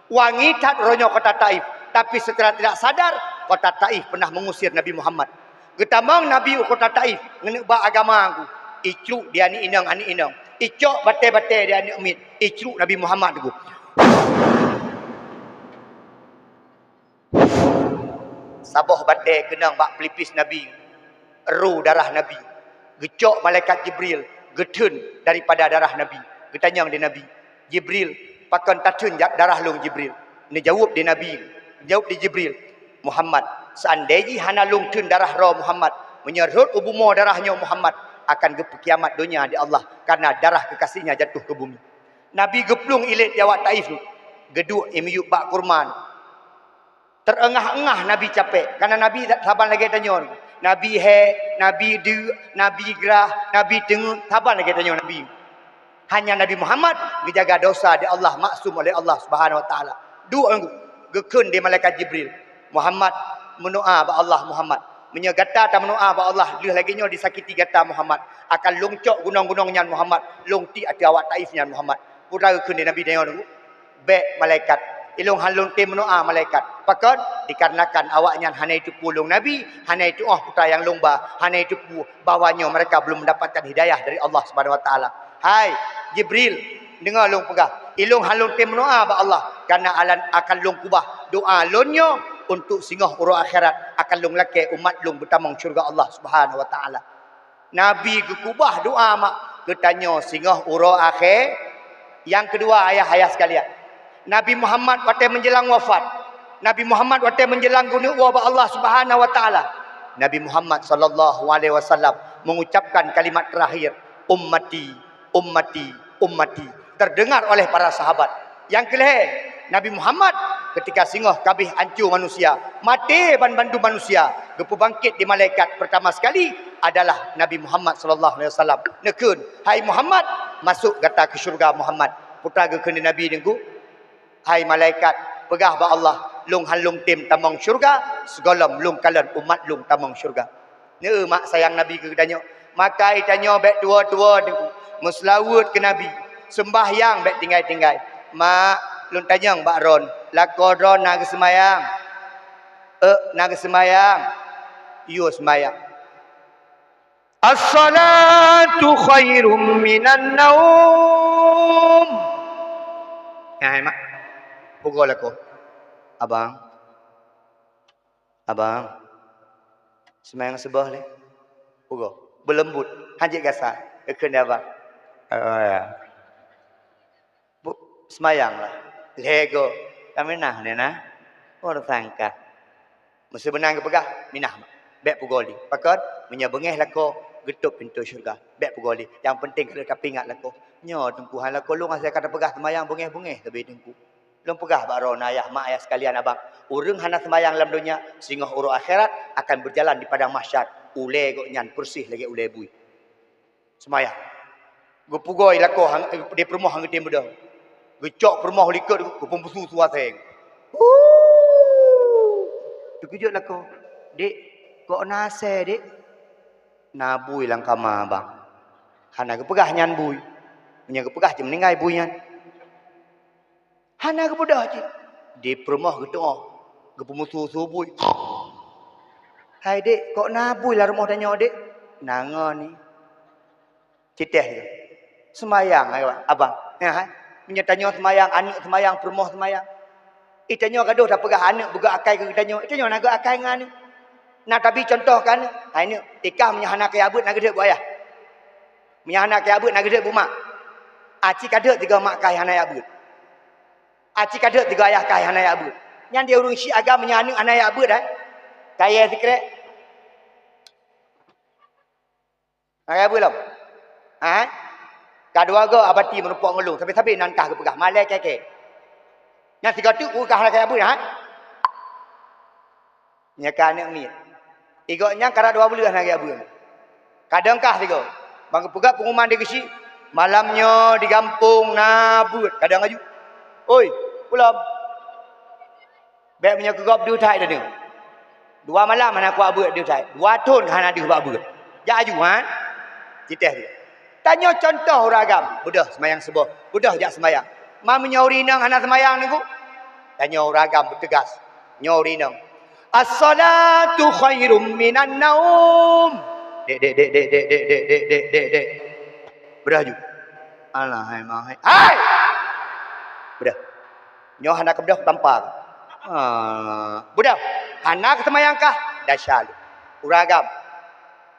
Wangi that uroe nyoe kota Taif, tapi secara tidak sadar kota Taif pernah mengusir Nabi Muhammad. Geutamong Nabi u kota Taif ngon ba agama Teungku. Icruk di aneuk inong, aneuk inong. Icok batèe-batèe di aneuk miet. Icruk Nabi Muhammad Teungku. Saboh batèe keunong bak pelipis Nabi, ro darah Nabi. Geucok malaikat Jibril, geutheun daripada darah Nabi. Geutanyong di Nabi, "Jibril, pakon tatheun ja-, darah lôn, Jibril?" Neujaweueb di Nabi, neujaweueb di Jibril, "Muhammad, seandai jih hana lôn theun darah droe Muhammad, meunyoe rhot u bumoe darah nyoe Muhammad, akan geupeukiamat donya di Allah karena darah kekasihnya jatuh ke bumi." Nabi geuplueng ilét di awak Taif, geuduek imiyueb bak kurma. Teureungah-eungah Nabi capek, karena Nabi saban lagèe tanyoe. Nabi hék, Nabi deuk, Nabi grah, Nabi teungeut, saban lagèe tanyoe Nabi. Hanya Nabi Muhammad geujaga dosa di Allah, maksum oleh Allah Subhanahu Wa Taala. Duek ngon geukheun di malaikat Jibril, "Muhammad, meudoa bak Allah, Muhammad. Meunyoe gata tameudoa bak Allah, lheueh lagèe nyoe disakiti gata, Muhammad, akan lôn cok gunong-gunong nyan, Muhammad, lôn tiek ateueh awak Taif nyan, Muhammad." Peue geukheun di Nabi tanyoe Teungku? "Bèk malaikat, ilôn hana lôn tem meudoa malaikat. Pakon? Dikarenakan awaknyan hana jiteupeue lôn Nabi, hana jitu'oh peue nyang lôn ba, hana jiteupeue bahwa nyoe mereka belum mendapatkan hidayah dari Allah Subhanahu Wa Taala. Hai Jibril, deungoe lôn peugah, ilôn hana lôn tem meudoa bak Allah, karena alan-, akan lôn keubah doa lôn nyoe untuk singoh uroe akhirat akan lôn lakèe umat lôn beutamong syeuruga Allah Subhanahu Wa Taala." Nabi geukubah doa mak geutanyoe singoh uroe akhé. Nyang keudua, ayah-ayah sekalian, Nabi Muhammad watèe menjelang wafat, Nabi Muhammad watèe menjelang geuneuk woe bak Allah Subhanahu Wa Taala, Nabi Muhammad sallallahu alaihi wasallam mengucapkan kalimat terakhir, "Ummati, ummati, ummati," terdengar oleh para sahabat. Nyang keulhèe, Nabi Muhammad ketika singoh ka abéh ancô manusia, maté banmandum manusia, geupeubangkét di malaikat pertama sekali adalah Nabi Muhammad sallallahu alaihi wasallam. Neukheun, "Hai Muhammad, masôk gata keu syeuruga, Muhammad." Peue geukheun di Nabi Teungku? "Hai malaikat, peugah bak Allah, lôn hana lôn tem tamong syeuruga sigohlom lôn kalon umat lôn tamong syeuruga." Neu mak sayang Nabi keu geutanyoe. Maka geutanyoe bèk tuwo-tuwo Teungku, meuseulaweuet keu Nabi, seumbahyang bèk tinggai-tinggai. Mak, lôn tanyong bak droen, lakoe droen na geuseumbahyang? Euk, na geuseumbahyang. Yue seumbahyang. As-salatu khairum minan naum. Hai mak, pugoe lakoe. Abang. Abang. Seumayang suboh lé. Pugoe. Beuleumbut. Hanjeuet gasa. Ikheun abang. Oh, ya. Bu, seumayang lah. Lego. Kami nah, ni nah. Oh, tersangka. Meuseubeunang geupeugah, minah. Bèk pugoe lé. Pakon? Meunyoe beungèh lakoe, geutôp pintoe syeuruga. Bèk pugoe lé. Nyang peunteng ka lheueh tapeuingat lakoe. Nyoe teungku, hai lakoe lôn asai ka tapeugah seumayang beungèh-beungèh sabe teungku. Lôn peugah bak droeneuh ayah, mak ayah sekalian, abang. Ureueng hana seumayang lam donya, singoh uroe akhirat akan berjalan di padang mahsyar. Ulèe gobnyan peureuseh lagèe ulèe bui. Seumayang. Geupugoe lakoe han, di peurumoh han geutem beudôh. Geucok peurumoh likot, geupeubusu-su asèe. Huu! Teukeujot lakoe. "Dek, kok na asèe, Dek?" "Na bui lam kama, Bang." Hana geupeugah nyan bui. Meunyoe geupeugah cit meuninggai bui nyan. Hana geubeudôh cit. Di peurumoh geutu'oh, geupeumusu-su bui. "Hai dek, kok na bui lam rumoh tanyoe dek?" "Na ngon ni." Citeh tu. Seumayang, hai abang. Nyan, hai. Meunyoe tanyoe seumayang, aneuk seumayang, peurumoh seumayang. Eh, tanyoe gadoh tapeugah aneuk beugöt akai keu geutanyoe. Eh, tanyoe na göt akai ngon aneuk. Na tabi cuntoh keu aneuk. Hai neuk, ikah meunyoe hana kaya beuet na geudeuet bu ayah. Meunyoe hana kaya beuet na geudeuet bu mak. Aci ka deuet tiga mak kai hana ya beuet. Aci ka deuet tiga ayah kai hana ya beuet. Nyan di ureueng syiek agam meunyoe aneuk hana ya beuet, hai. Kaya sikrek. Hai, beuh lom. Ha? Ka dua go abati meurumpok ngon lôn, sabe-sabe nan kah geupeugah, malèe kèe-kèe. Nyang sigoe teuk peugah lagèe abeuet, ha? Nyan ka aneuk miet. Igoe nyan karab dua buleuen lagèe abeuet. Kadang kah sigoe. Ban geupeugah pengumuman di geusyik, "Malam nyoe di gampông na beuet." Kadang aju. "Oi, pulom." Bèk meunyoe keu gob deuh that deungoe. Dua malam hana kuat beuet deuh that. Dua thon hana deuh bak beuet. Jak aju, ha? Citeh tu. Tanyoe cuntoh ureueng agam. Beudôh seumayang suboh. Beudôh jak seumayang. Ma meunyoe ureueng inong hana seumayang niku? Tanyoe ureueng agam beuteugas. Nyoe ureueng inong. "As-salatu khairum minan naum." Dek, dek, dek. Beudôh aju. Alah, hai, ma, hai. Hai! Beudôh. Nyoe hana keubeudoh tampa. Ah, beudôh. Hana keuseumayang kah? Dasya lé. Ureueng agam.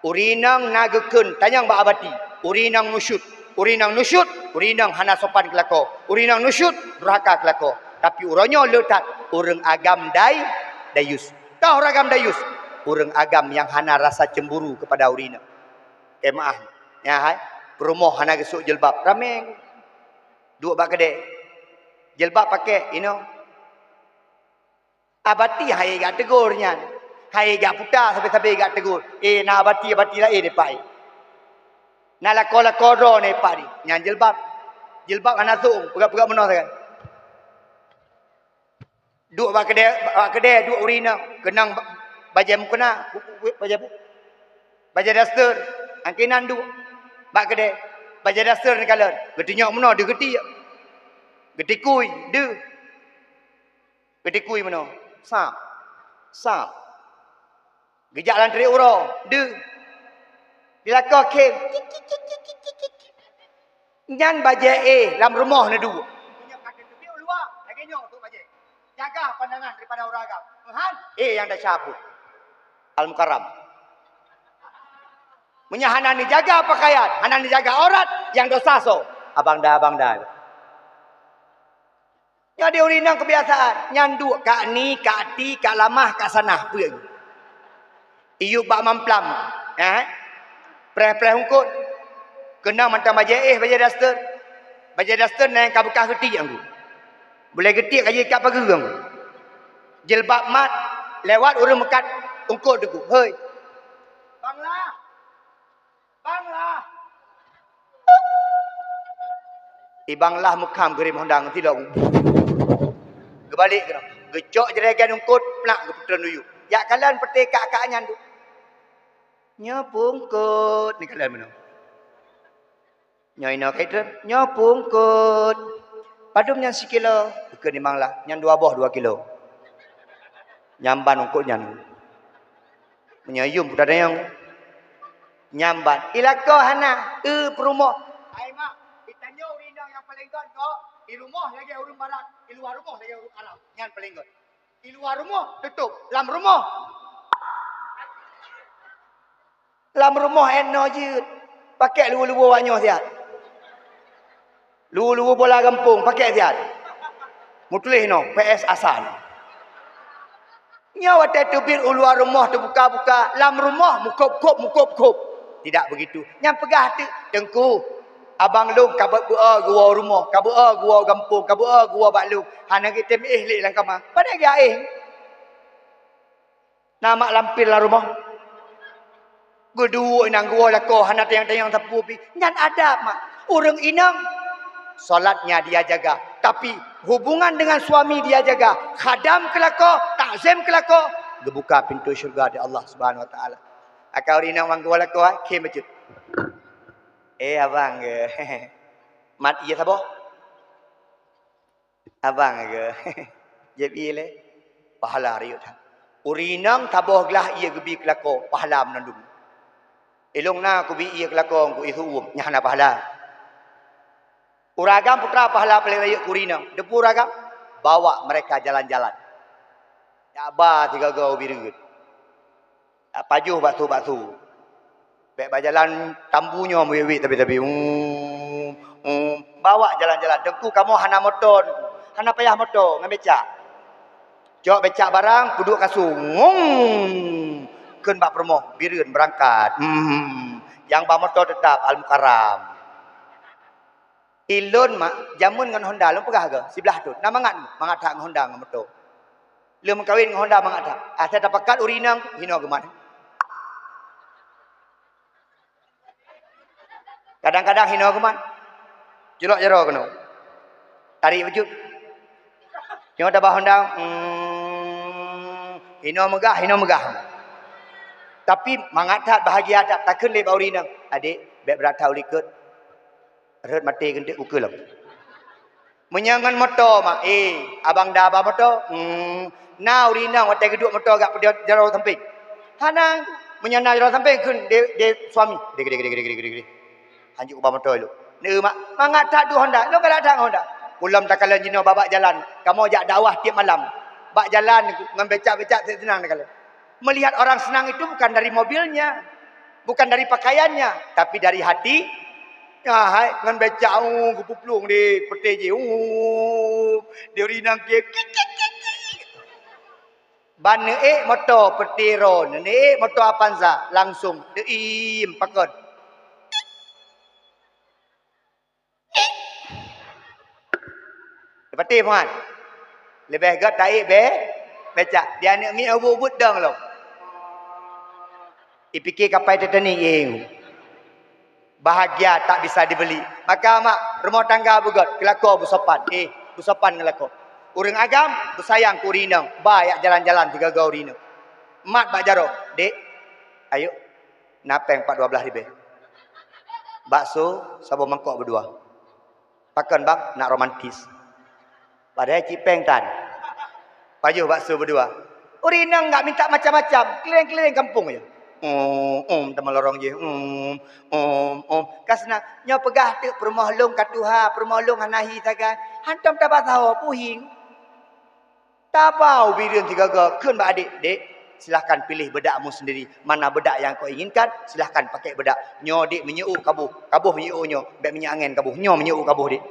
Ureueng inong na geukheun tanyong bak abati. Ureueng inong nusyut. Ureueng inong nusyut, ureueng inong hana sopan keulakoe. Ureueng inong nusyut, durhaka keulakoe. Tapi uroe nyoe le that ureueng agam dai-, dayus. Toh ureueng agam dayus? Ureueng agam nyang hana rasa cemburu kepada ureueng inong. Eh, maaf. Nyan hai, peurumoh hana geusok jilbab. Ramé. Duek bak keudè. Jilbab pakèk, inoe. Abati han ék jak teugor nyan. Han ék jak puta, sabe-sabe jak teugor. Eh, na abati-abati laén nibak éh. Na lakoe-lakoe droe nibak éh. Nyan jilbab. Jilbab hana song, peugah-peugah meunoe sagai. Duek bak keudè, bak keudè duek ureueng inong, keunong ba-, bajèe mukena, bu-, bu-, bu-, bajèe bu-, bajèe daster, angkée nan duek bak keudè, bajèe daster neukalon, geutunyok meunoe deuh geutiek, geutikui deuh, geutikui meunoe, sap, sap. Geujak lam trép uroe, deuh. Di lakoe khém. Nyan bajèe éh lam rumoh neuduek. Meunyoe ka teuteubiet u luwa, lagèe nyoe untuk bajèe. Jaga pandangan daripada ureueng agam. Meuhan, éh nyang desya pun. Al-Mukarram. Meunyoe hana neujaga pakaian, hana neujaga aurat, nyang desya soe? Abang da, abang da. Nyoe di ureueng inong keubiasaan, nyan duek kak ni, kak ti, kak lamah, kak sanah, peue lagi. Iyup bak mamplam, eh? Preh-preh ungkot. Keunong mantong bajèe éh, bajèe daster. Bajèe daster na nyang ka beukah geutiek anggô. Bulèe geutiek ka jiikat pageue anggô. Jilbab mat, lewat ureueng meukat ungkot teungku. Hei. Bang lah. Bang lah. Ibang lah meukham geurim honda ngon tilong. Geubalek keunoe. Geucok jeuregan ungkot, plak geupeutreun u yup. Jak kalon peuté kak-kak nyan tu. Nyoe pungkot. Ni kalon meunoe. Nyoe inoe kait treun. Nyoe pungkot. Padum nyan sikilo? Geukheun Ibang lah. Nyan dua boh dua kilo. Nyan ban ungkot nyan. Meunyoe yum peue tanyong. Nyan ban. Ilako hana, eu peurumoh. Hai mak, itanyoe ureueng inong nyang paleng göt kok, i rumoh lagèe ureueng barat, i luwa rumoh lagèe ureueng Arab. Nyan paleng göt. I luwa rumoh tutôp, lam rumoh. Lam rumoh eno jeuet, pakek luwa-luwa awak nyoe siat. Luwa-luwa bola gampông pakek siat. Meutuléh inoe, P S Asan. Nyoe watée teubiet u luwa rumoh teubuka-buka, lam rumoh mukop-kop, mukop-kop. Tidak begitu. Nyang peugah teuk, "Teungku, abang lôn ka beu-, beu-, geuwoe rumoh, ka beu-, geuwoe gampông, ka beu-, geuwoe bak lôn. Hana geutem éh lé lam kama." Padahai geuéh. Na mak lampir lam rumoh. Geuduek inong geuwoe lakoe hana tanyong-tanyong sapeue pih. Nyan adab mak. Ureuëng inong, salatnya dia jaga, tapi hubungan dengan suami dia jaga. Khadam keu lakoe, takzim keu lakoe, geubuka pintoe syeuruga di Allah Subhanahu Wa Taala. Akai ureuëng inong wan geuwoe lakoe, khém bacut. Eh abang ke. Mat ié saboh. Abang ke. Jép ié lé. Pahala riyeuk that. Ureuëng inong saboh glah ié geubi keu lakoe, pahala meunandum. Ilong na kubi ié keu lakoe, ku isu uem, nyan hana pahala. Ureuëng agam putra pahala paléng rayeuk keu ureuëng inong. Depu ureuëng agam, bawa mereka jalan-jalan. Jak ba sigoe-goe ubit reuet. Pajoh bakso-bakso. Bék bak jalan tambu nyoe meuwét-wét tabi-tabi. Um, um. Bawa jalan-jalan. Teungku kamoe hana moto, hana payah moto ngon becak. Cok becak barang, peuduek kasong. Um. Kheun bak peurumoh, bireuen beurangkat. Um. Nyang ba moto teutap Al-Mukarram. Ilôn mak, jameun ngon Honda lôn peugah goe, siblaih thon. Na mangat, mangat that ngon Honda ngon moto. Lôn meukawen ngon Honda mangat that. Asai tapakat ureuëng inong, hinoe geumat. Kadang-kadang hinoe geumat. Culok jaroe keunoe. Tarék bacut. Nyoe tabah Honda, hmm, hinoe meugah, hinoe meugah. Tapi mangat that, bahagia that, takheun lé bak ureuëng inong, "Adék, bék brat that u likot." Rhot maté geunteuk ukeue lom. Meunyoe ngon moto mak, eh, abang da ba moto, hmm, na ureuëng inong watée geuduek moto gak peudion jaroe sampéng. Hana, meunyoe na jaroe sampéng kheun dé, dé suami. Deg, deg, deg. Hanjeuet uba moto ilok. Neu mak, mangat that duek Honda, lôn galak that ngon Honda. Ulôn takalon jinoe babak jalan, kamoe jak dakwah tieb malam. Bak jalan ngon becak-becak senang takalon. Melihat orang senang itu bukan dari mobilnya, bukan dari pakaiannya, tapi dari hati. Nyan hai ngon becak, uh, geupuplueng di peuté jih, uh, di ureuëng inong keu. Ban neuék moto peuté droe, neuék moto Avanza, langsung deuim pakon. Leupah teuh, Fuad. Leubeh gét taék be-, becak. Di aneuëk miet ubit-ubit dong lom. Ipike kapai Titanic, eh. Bahagia tak bisa dibeli. Maka mak, rumoh tangga beugét, keu lakoe beusopan. Eh, beusopan ngon lakoe. Ureuëng agam beusayang keu ureuëng inong, ba jak jalan-jalan sigoe-goe ureuëng inong. Mat bak jaroe, "Dek, ayo, na péng pat dua blaih ribée. Bakso saboh mangkok beudua." Pakon bang, nak romantis. Padahai cit péng tan. Pajoh bakso beudua. Ureuëng inong gak minta macam-macam, keliling-keliling kampung aja. Um, um, teuma lorong jih. Um, um, um. Ka seunang, nyoe peugah teuk peurumoh lôn ka tuha, peurumoh lôn hana hi sagai. Hantom taba saho, puhieng. Taba u bireuen sigoe-goe kheun bak adék, "Dek, silahkan pilih bedak kamu sendiri. Mana bedak yang kau inginkan, silahkan pakai bedak. Nyoe dek minyeuk kaboh, kaboh minyeuk nyoe, bék minyeuk angén kaboh. Nyoe minyeuk kaboh, dek."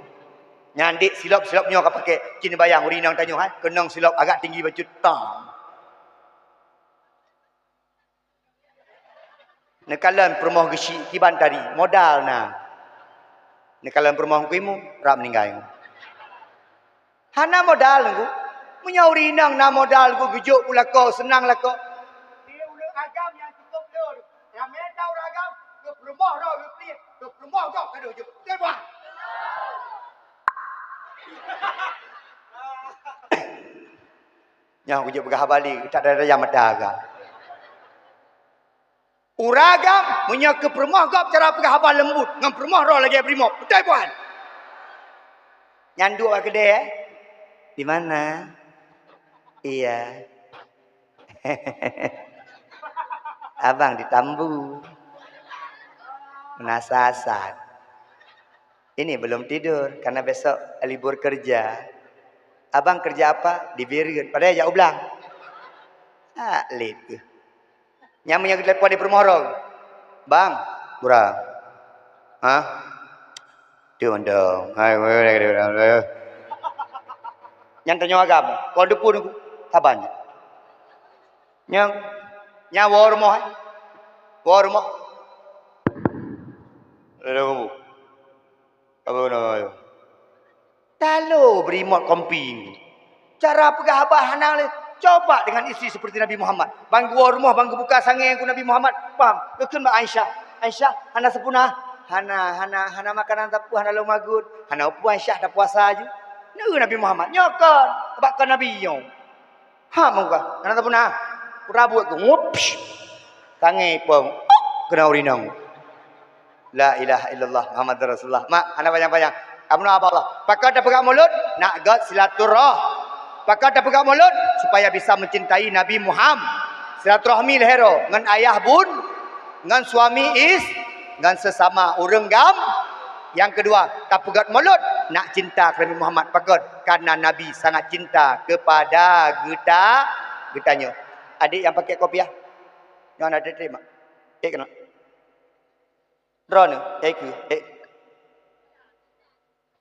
Nyan dek silop-silop nyoe ka pakai. Cit neubayang ureuëng inong tanyoe hai, keunong silop agak tinggi bacut. Tam. Neukalon peurumoh geuchik kiban tadi, modal na. Neukalon peurumoh Teungku Imum, rab meuninggai. Hana modal Teungku. Meunyoe ureuëng inong na modal Teungku, geujok u lakoe, seunang lakoe. Di ureuëng agam nyang cukôp lôn, ramé ta ureuëng agam, keu peurumoh droe geupriek, keu peurumoh gob ka deuh jok. Beutôi, Puan? Nyoe geujok peugah haba lé, tak ada raya mata agam. Ureuëng agam, meunyoe keu peurumoh gob cara peugah haba leumbut, ngon peurumoh droe lagée brimob. Beutôi, Puan? Nyan duek bak keudè, eh? Di mana? Iya. Abang di Tambu. Meunasah-asah. Ini belum tidur karena besok libur kerja. Abang kerja apa? Di bireuen. Padahai jak u blang. Ah, lé teuh. Nyang meunyoe geutelepon di peurumoh droe. Bang, kurang. Hah? Tu mantong. Hai, weh, weh, weh, weh. Nyan tanyoe agam. Kon deupun saban. Nyang nyawa rumoh, eh? Wa rumoh. Ada kamu. Apa nama? Talo beri mot kompi. Cara peugah haba hana lé. Coba dengan istri seperti Nabi Muhammad. Bang geuwoe rumoh, bang geubuka sangé ku Nabi Muhammad. Paham? Geukheun bak Aisyah. "Aisyah, hana seupuna? Hana, hana, hana makanan tapeuh, hana lom magut. Hana upu Aisyah tapuasa ju." Neu Nabi Muhammad. Nyoe kon. Bak kon Nabi nyoe. Ha, meuga. Hana tapuna. Pura buet ku. Ngup. Sangé pong. Kena urinong. La ilaha illallah Muhammadur Rasulullah. Mak, hana panyang-panyang. Kamoe na apa Allah? Pakon tapeugah mulod? Nak gét silaturah-, pakon tapeugah mulod? Supaya bisa mencintai Nabi Muhammad. Silaturahmi lhèe droe ngon ayah bun, ngon suami is-, ngon sesama ureueng gam. Nyang keudua, tapeugét mulod nak cinta keu Nabi Muhammad. Pakon? Karena Nabi sangat cinta kepada geuta-, geutanyoe. Adék nyang pakai kopiah, nyoe na teurimong. Eh, keunoe. Droeneuh, eh, keu, eh.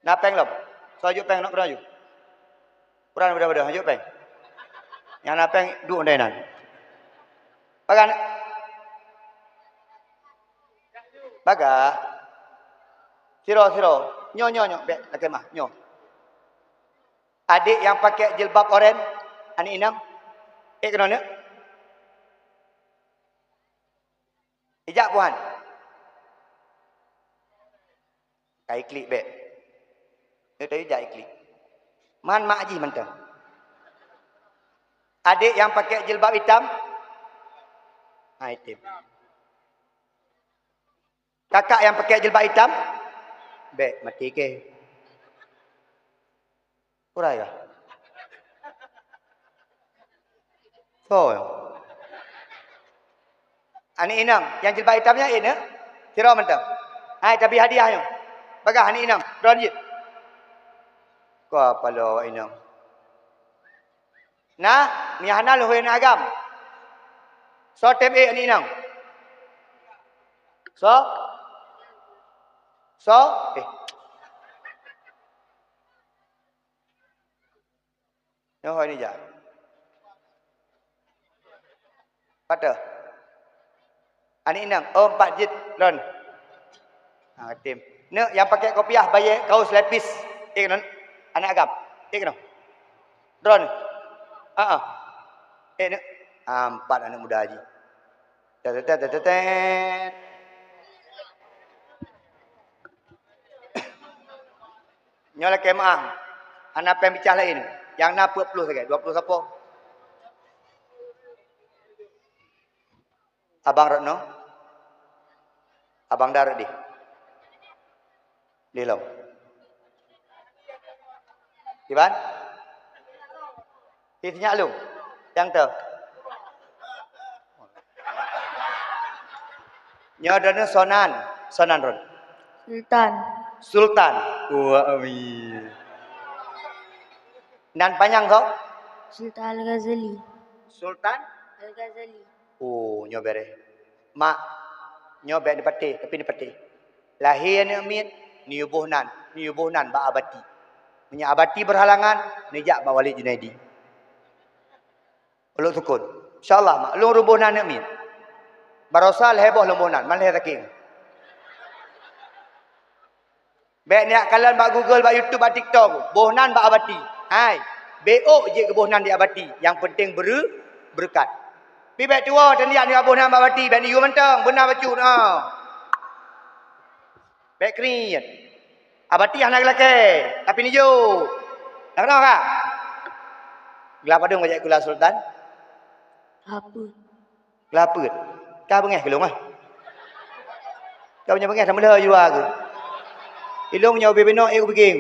Na péng lom? Soe jok péng, nok keudroe ju. Kurang beudoh-beudoh, jok péng. Nyang na péng, duek undai nan. Pagan. Bagah. Siro, siro. Nyoe, nyoe, nyoe. Bèk lakèe meu'ah. Nyoe. Adék nyang pakai jilbab oren, aneuk inong. Eh, keunoe neuk. Ijak buhan. Ka iklik bèk. Nyoe tadi jak iklik. Man mak jih mantong. Adék nyang pakai jilbab itam? Ha, itam. Kakak nyang pakai jilbab itam? Bèk, maté kèe. Urai kah? Soe nyoe? Aneuk inong, nyang jilbab itam nyan, eh, nyoe? Sidroe mantong. Hai, tabi hadiah nyoe. Bagah aneuk inong, droeneuh jeuet. Ka paloe awak inong. Nah, meuhana lôn hôi aneuk agam. Soe tem ék aneuk inong? Soe? Soe? Eh. Nyoe hôi nija. Pat teuh? Aneuk inong, oh, empat jeuet lôn. Ha, tem. Neuk nyang pakai kopiah, bayeue kaos lepis. Eh, keunoe. Aneuk agam. Eh, keunoe. Droeneuh. Ha ah. Eh, neuk. Ha, empat aneuk muda jih. Tet, tet, tet, tet, tet. Nyoe lakèe meu'ah. Hana péng bicah laén. Nyang na peuet ploh sagai, dua ploh sapo. Abang Retno. Abang Da rot dih. Dih lom. Iban? Di sinyak lôn. Nyang teuh. Nyoe droeneuh soe nan. Soe nan droeneuh? Sultan. Sultan. Wah, amin. Nan panyang kok? Sultan Al-Ghazali. Sultan? Al-Ghazali. Oh, nyoe bèrèh. Mak, nyoe bèk neupatéh, tapi neupatéh. Lahé aneuk miet, neuyue boh nan, neuyue boh nan bak Abati. Meunyoe Abati berhalangan, neujak bak Walid Junaidi. Ulôn sukon. Insya Allah, mak, lôn reuboh nan aneuk miet. Barosa lhèe boh lôn boh nan, man lhèe sakét. Bèk neujak kalon bak Google, bak YouTube, bak TikTok. Boh nan bak Abati. Hai, beuôk jeuet keu boh nan di Abati. Nyang peunteng beureu-, beureukat. Pi bèk tuwoe teuh neujak boh nan bak Abati, bèk neuyue mantong, beuna bacut, ha. Bèk kriet. Abati hana geulakèe, tapi neujok. Na keunong ka? Glah padum ka jak kula Sultan? Apa? Glah peuet. Ka beungèh keu lôn, ah. Ka meunyoe beungèh, tameulhö jiwa keuh. Ilôn nyoe ubé binoe, eh, ubé geng.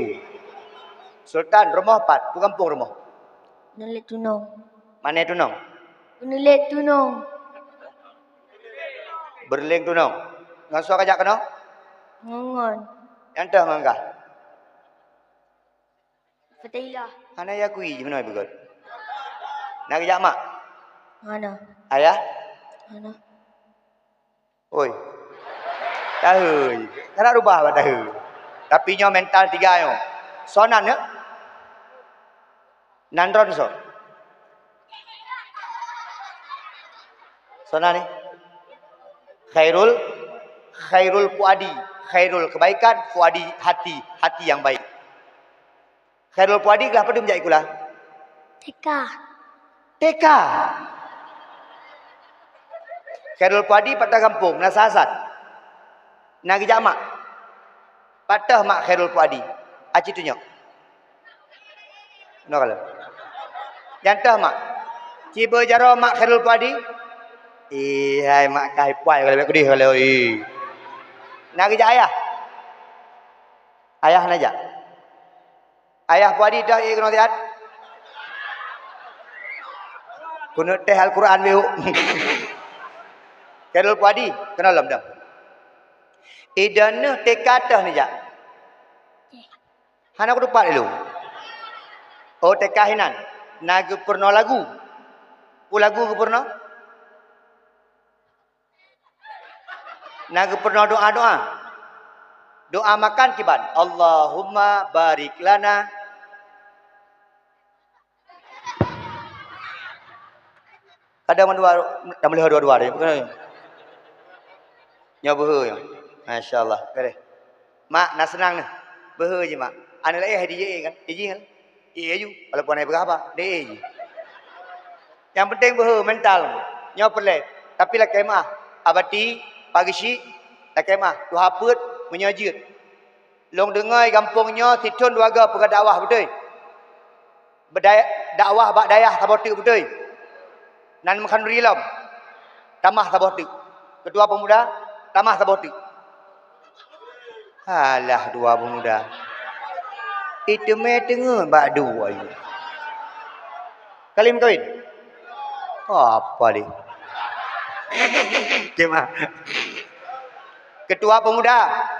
Sultan, rumoh pat? Peue gampông rumoh? Nalek Tunong. Mané Tunong? Nalek Tunong. Beureuléng Tunong. Ngon soe ka jak keunoe? Ngon, ngon. Nyang teuh ngon kah? Fatailah. Hana ya kui jih meunoe beugöt. Na geujak mak? Hana. Ayah? Hana. Oi. Tahe. Cara rubah bak tahe. Tapi nyoe mental tiga nyoe. Soe nan nyoe? Nan droen soe? Soe nan nyoe? Khairul, Khairul Fuadi. Khairul kebaikan, Fuadi hati, hati yang baik. Khairul Fuadi glah padum jak sikula? T K. T K. Khairul Fuadi pat gampông, na sasat. Na geujak mak. Pat teuh mak Khairul Fuadi? Aci tunyok. Noe ka lheueh. Nyang teuh mak. Ci beu jaroe mak Khairul Fuadi? Ih, hai mak kai puai ka lheueh, kudeh ka lheueh, ih. Na geujak ayah? Ayah na jak? Ayah Fuadi dah, eh, keunoe siat? Keuneuk teh Al-Quran biuk. Khairul Fuadi, keunoe lom dah. Idan neuh T K teuh neujak. Hana kutupat ilung. Oh, T K hinan. Na geupeurunoe lagu. Peue lagu geupeurunoe? Na geupeurunoe doa-doa. Doa makan kiban. Allahumma barik lana. Kadang mandua, dah meulihoe dua-dua deh. Nyoe beuhe nyoe. Masya Allah. Oke deh. Mak, na seunang neh. Beuhe ji, Mak. Aneuk laén hai dijih kan? Dijih kan? Ie ju, walaupun hana peugah haba, di ie ju. Nyang penting beuhe mental. Nyoe peureulée, tapi lakée meuah. Abati, Pak Geuchik, lakée meuah. Tuha peuet, meunyoe jeuet. Lôn deungoe gampông nyoe sithon dua goe peugah dakwah, beutôi? Beudaya-, dakwah bak dayah saboh teuk, beutôi? Nan meukhaduri lom, tamah saboh teuk. Keutua peumuda, tamah saboh teuk. Alah, dua peumuda. Iteumé teungeut bak dua nyoe. Kali meukawen? Apa lé? Keutua peumuda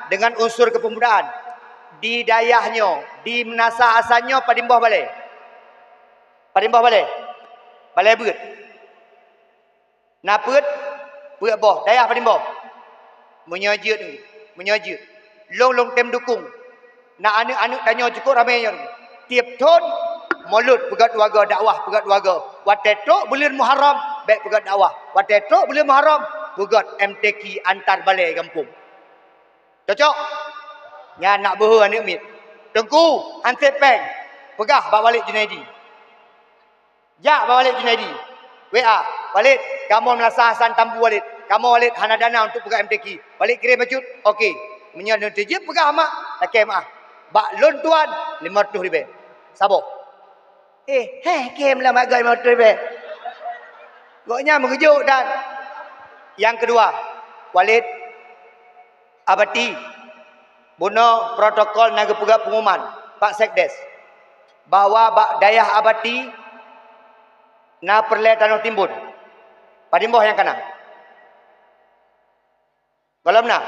dengan unsur kepemudaan di dayah nyoe, di Meunasah Asan nyoe, padum boh balée? Padum boh balée? Balée beuet. Na peuet, peuet boh, dayah padum boh? Meunyoe jeuet, meunyoe jeuet, lôn, lôn tem dukong. Na aneuk-aneuk tanyoe cukôp ramé nyoe. Tieb thon, Molot peugét dua goe, dakwah peugét dua goe. Watée trok buleuen Muharram, bék peugét dakwah. Watée trok buleuen Muharram, peugét M T Q antar balée gampông. Cocok? Nyan nak beuhe aneuk miet. Teungku, hanset péng. Peugah bak Walid Junaidi. Jak bak Walid Junaidi. W A, "Walid, kamoe Meunasah Asan Tambu, Walid. Kamoe, Walid, hana dana untuk peugah M T Q. Walid kirém bacut." Oke. Meunyoe neuteujeuet peugah mak, lakée meuah. Bak lôn tuan, limong reutôh ribée. Saboh. Eh, heh, kém lam agoi limong reutôh ribée. Gobnyan meugeujok dan. Nyang keudua, Walid, Abati, bunoe protokol na geupeugah pengumuman bak Sekdes bahwa bak dayah Abati na peureulée tanoh timbon. Padum boh nyang kana? Gohlom na?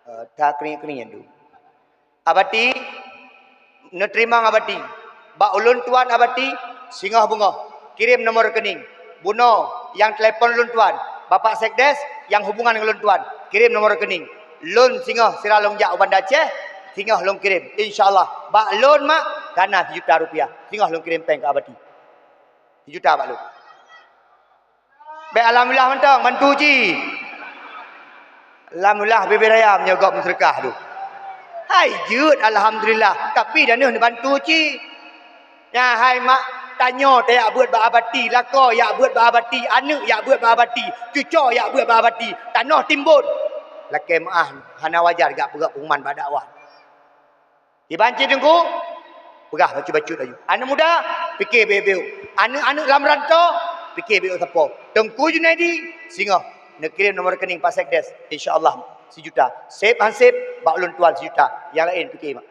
Eh, takring-kring nyan tu. Abati, neuteurimong Abati. Bak ulôn tuan Abati, singoh beungoh. Kirém nomor rekening. Bunoe nyang telepon ulôn tuan. Bapak Sekdes nyang hubungan ngon ulôn tuan. Kirém nomor rekening. Lôn singoh sira lôn jak u Banda Aceh, singoh lôn kirém. Insya Allah. Bak lôn mak, kana sijuta rupiah. Singoh lôn kirém péng keu Abati. Sijuta bak lôn. Bék alhamdulillah mantong, bantu cit. Alhamdulillah, bibir ayam nyoe gob meuseudeukah tu. Hai jeuet alhamdulillah, tapi dan neuh neubantu cit. Nyan hai mak, tanyoe tajak beuet bak Abati, lakoe jak beuet bak Abati, aneuk jak beuet bak Abati, cucoe jak beuet bak Abati, tanoh timbon. Lakée meuah, hana wajar jak peugah pengumuman bak dakwah. Kiban cit Teungku, peugah bacut-bacut laju. Aneuk muda, pike bacut-bacut. Aneuk-aneuk lam rantau, pike bacut sapo. Teungku Junaidi, singoh neukirém nomor rekening Pak Sekdes. Insya Allah, sijuta. Sép han sép, bak ulôn tuan sijuta. Nyang laén pike mak.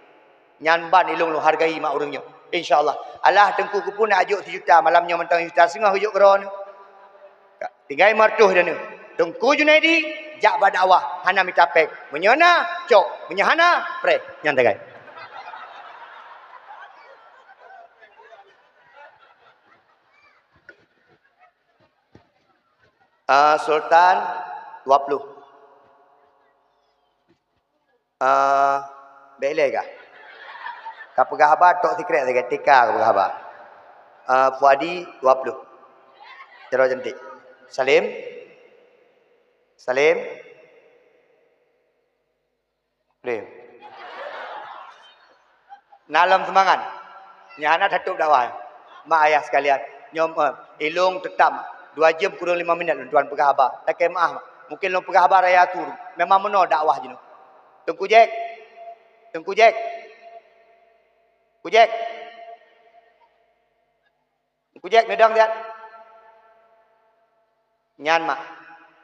Nyan ban ilôn lôn hargai mak ureuëng nyoe. Insya Allah. Alah Teungku keupeue nak jok sijuta, malam nyoe mantong sijuta singoh geujok keudroe nyoe. Tinggai limong reutôh dan nyoe. Teungku Junaidi jak bak dakwah, hana mita péng. Meunyoe na, cok. Meunyoe hana, preh. Nyan tinggai. Ah, Sultan, dua puluh. Ah, bèk ilèe kah? Ka peugah haba, tok sikrek sagai, T K ka peugah haba. Ah, Fuadi, dua puluh. Cara cantik. Salim. Salim. Salim. Na lom seumangat. Nyan hana tatôp dakwah. Mak ayah sekalian, nyoe, eh, ilôn teutap dua jeuem kureueng lima minèt lôn tuan peugah haba. Lakèe meu'ah, mungken lôn peugah haba raya tu. Memang meunoe dakwah jinoe. Teungku Jack. Teungku Jack. Teungku Jack. Teungku Jack, neudong siat. Nyan, mak.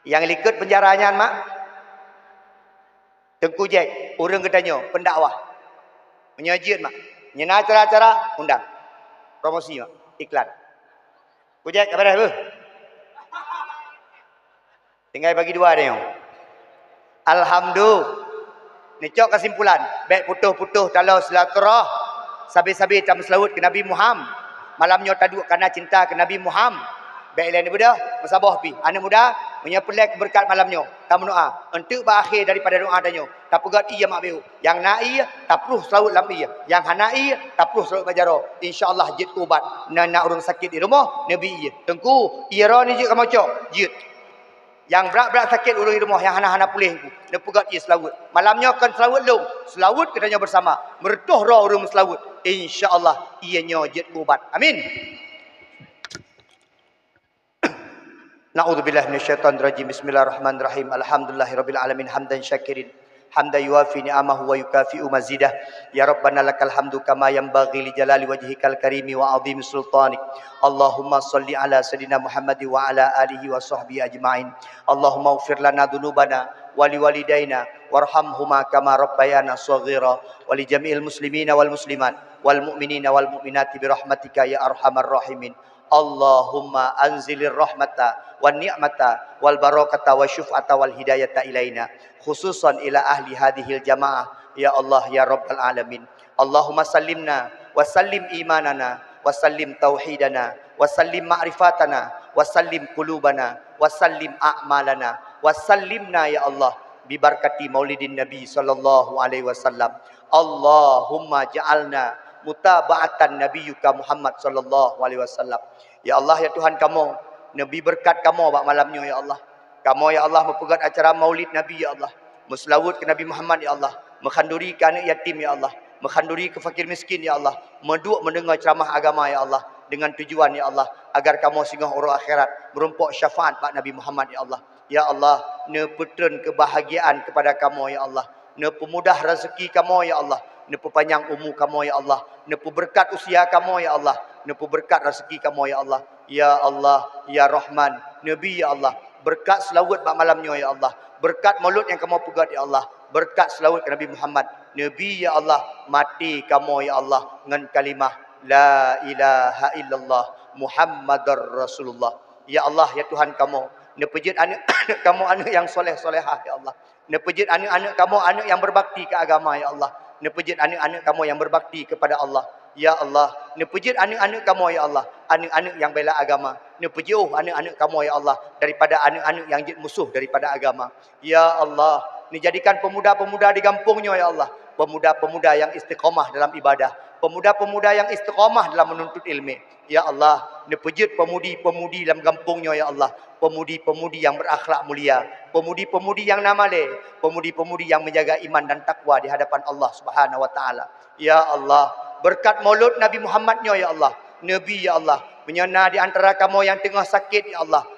Nyang likôt peunjara nyan, mak. Teungku Jack, ureueng geutanyoe, peundakwah. Meunyoe jeuet, mak. Nyan na acara-acara, undang. Promosi, mak. Iklan. Teungku Jack, ka beureh, beuh? Tinggai bagi dua tanyoe. Alhamdulillah. Neucok keusimpulan, bèk putôh-putôh taloe silaturah-, sabe-sabe tameuseulaweuet keu Nabi Muhammad. Malam nyoe taduek kana cinta keu Nabi Muhammad. Bèk ilèe neubeudôh, meusaboh pih. Aneuk muda, meunyoe peureulèe keu beureukat malam nyoe, tameudoa. Eunteuk bak akhé daripada doa tanyoe, tapeugöt ié mak beuh. Nyang na ié, tapluh seulaweuet lam ié. Nyang hana ié, tapluh seulaweuet bak jaroe. Insya Allah jeuet keu ubat. Na, na ureueng sakét di rumoh, neubi ié. Teungku, ié droeneuh jeuet kamoe cok? Jeuet. Nyang brat-brat sakét ureueng di rumoh nyang hana-hana puléh, neupeugöt ié seulaweuet. Malam nyoe kon seulaweuet lôn, seulaweuet geutanyoe beusama. Meureutôh droe ureueng meuseulaweuet. Insya Allah, ié nyoe jeuet keu ubat. Amin. Na'udzubillahi minasyaitonirrajim. Bismillahirrahmanirrahim. Alhamdulillahirabbil alamin, hamdan syakirin. Hamdan yuwafi ni'amahu wa yukafi'u mazidah. Ya Rabbana lakal hamdu kama yanbaghi li jalali wajhikal karimi wa azimi sultanik. Allahumma shalli ala sayyidina Muhammad wa ala alihi wa sahbihi ajma'in. Allahumma ighfir lana dzunubana wa liwalidaina warhamhuma kama rabbayana shaghira wa li jami'il muslimina wal muslimat wal mu'minina wal mu'minati bi rahmatika ya arhamar rahimin. Allahumma anzilir rahmata wan ni'mata wal barakata wa syuf'ata wal hidayata ilaina, khususan ila ahli hadhil jamaah, ya Allah, ya Rabbal alamin. Allahumma sallimna wa sallim imanana wa sallim tauhidana wa sallim ma'rifatana wa sallim qulubana wa sallim a'malana wa sallimna, ya Allah, bi barakati maulidin Nabi sallallahu alaihi wasallam. Allahumma ja'alna mutaba'atan nabiyyika Muhammad sallallahu alaihi wasallam. Ya Allah, ya Tuhan kamoe, neubi beureukat kamoe bak malam nyoe, ya Allah. Kamoe, ya Allah, meupeugöt acara Maulid Nabi, ya Allah. Meuseulaweuet keu Nabi Muhammad, ya Allah. Meukhanduri keu aneuk yatim, ya Allah. Meukhanduri keu fakir miskin, ya Allah. Meuduek meudeungoe ceuramah agama, ya Allah. Dengan tujuan, ya Allah, agar kamoe singoh uroe akhirat meurumpok syafaat bak Nabi Muhammad, ya Allah. Ya Allah, neupeutreun keubahgiaan keupada kamoe, ya Allah. Neupeumudah raseuki kamoe, ya Allah. Neupeupanyang umu kamoe, ya Allah. Neupeubeureukat usia kamoe, ya Allah. Neupeubeureukat raseuki kamoe, ya Allah. Ya Allah, ya Rahman, neubi, ya Allah, beureukat seulaweuet bak malam nyoe, ya Allah. Beureukat mulod nyang kamoe peugöt, ya Allah. Beureukat seulaweuet keu Nabi Muhammad, neubi, ya Allah, maté kamoe, ya Allah, ngon kalimah la ilaha illallah Muhammadar Rasulullah. Ya Allah, ya Tuhan kamoe, neupeujeuet aneuk-aneuk kamoe aneuk nyang soleh-solehah, ya Allah. Neupeujeuet aneuk-aneuk kamoe aneuk nyang beurbakti keu agama, ya Allah. Neupeujeuet aneuk-aneuk kamoe nyang beurbakti keupada Allah, ya Allah. Neupeujeuet aneuk-aneuk kamoe, ya Allah, aneuk-aneuk nyang bela agama. Neupeujeuôh aneuk-aneuk kamoe, ya Allah, daripada aneuk-aneuk nyang jeuet musoh daripada agama. Ya Allah, neujadikan peumuda-peumuda di gampông nyoe, ya Allah, peumuda-peumuda nyang istiqomah dalam ibadah, peumuda-peumuda nyang istiqomah dalam meununtut ilmu. Ya Allah, neupeujeuet peumudi-peumudi lam gampông nyoe, ya Allah, peumudi-peumudi nyang beurakhlak mulia, peumudi-peumudi nyang na malèe, peumudi-peumudi nyang meujaga iman dan takwa di hadapan Allah Subhanahu wa Taala. Ya Allah, beureukat mulod Nabi Muhammad nyoe, ya Allah, neubi, ya Allah, meunyoe na di antara kamoe nyang teungoh sakét, ya Allah,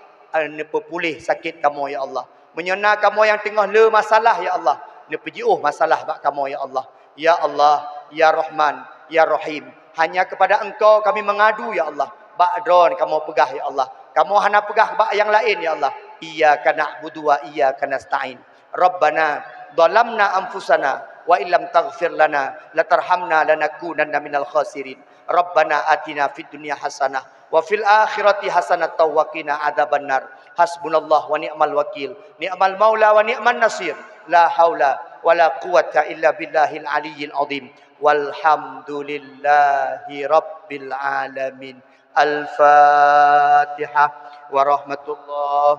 neupeupuléh sakét kamoe, ya Allah. Meunyoe na kamoe nyang teungoh le masalah, ya Allah, neupeujiôh masalah bak kamoe, ya Allah. Ya Allah, ya Rahman, ya Rahim, hanya keupada Engkau kami meungadu, ya Allah. Bak Droe kamoe peugah, ya Allah. Kamoe hana peugah bak nyang laén, ya Allah. Iyyaka na'budu wa iyyaka nasta'in. Rabbana zalamna anfusana wa illam taghfir lana latarhamna lanakunanna minal khasirin. Rabbana atina fid dunya hasanah wa fil akhirati hasanatan wa qina adzabannar. Hasbunallah wa ni'mal wakil, ni'mal maula wa ni'man nasir. La haula wa la quwwata illa billahil aliyyil azim. Walhamdulillahi rabbil alamin. Al-Fatihah. Warahmatullah.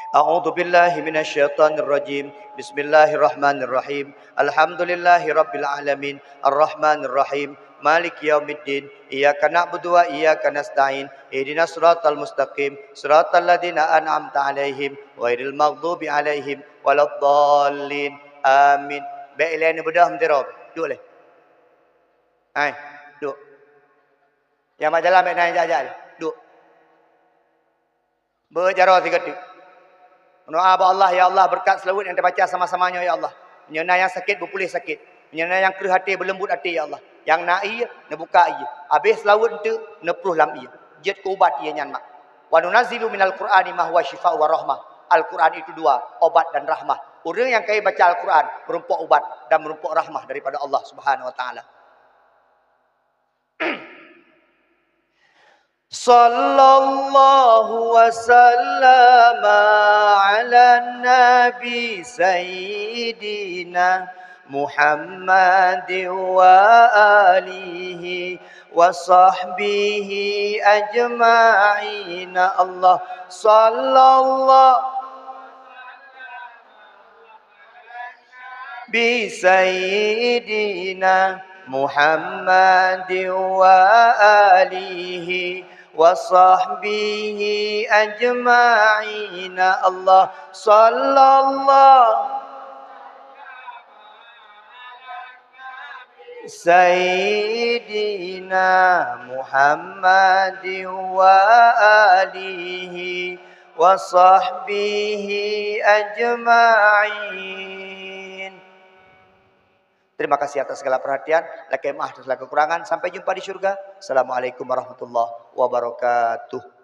أعوذ بالله من الشيطان الرجيم. بسم الله الرحمن الرحيم. الحمد لله رب العالمين. الرحمن الرحيم. مالك يوم الدين. إياك نعبد وإياك نستعين. اهدنا الصراط المستقيم. صراط الذين أنعمت عليهم غير المغضوب عليهم ولا الضالين. آمين. Bék ilée neubeudôh meuteurôm. Duek lé. Hai, duek. Nyang bak jalan bék na nyang jak-jak lé. Duek. Beujaroe sigoe teuk. Meudoa bak Allah, "Ya Allah, beureukat seulaweuet nyang tabaca sama-sama nyoe, ya Allah. Meunyoe na nyang sakét, beupuléh sakét. Meunyoe na nyang kreueh até, beuleumbot até, ya Allah. Nyang na ié, neubuka ié. Abéh seulaweuet teuk, neuprôh lam ié. Jeuet keu ubat ié nyan mak." "Wa nunazzilu minal Qur'ani ma huwa syifa wa rahmah." Al-Quran itu dua, obat dan rahmah. Ureuëng nyang ka baca Al-Quran, meurumpok ubat dan meurumpok rahmah daripada Allah Subhanahu wa Taala. Sallallahu wa sallama ala nabi sayyidina Muhammad wa alihi wa sahbihi ajma'in. Allah sallallahu bi sayyidina Muhammad wa alihi wa sahbihi ajma'in. Allah sallallahu sayyidina Muhammad wa alihi wa sahbihi ajma'in. Terima kasih atas segala perhatian. Lakée meu'ah atas segala kekurangan. Sampai jumpa di syurga. Assalamualaikum warahmatullahi wabarakatuh.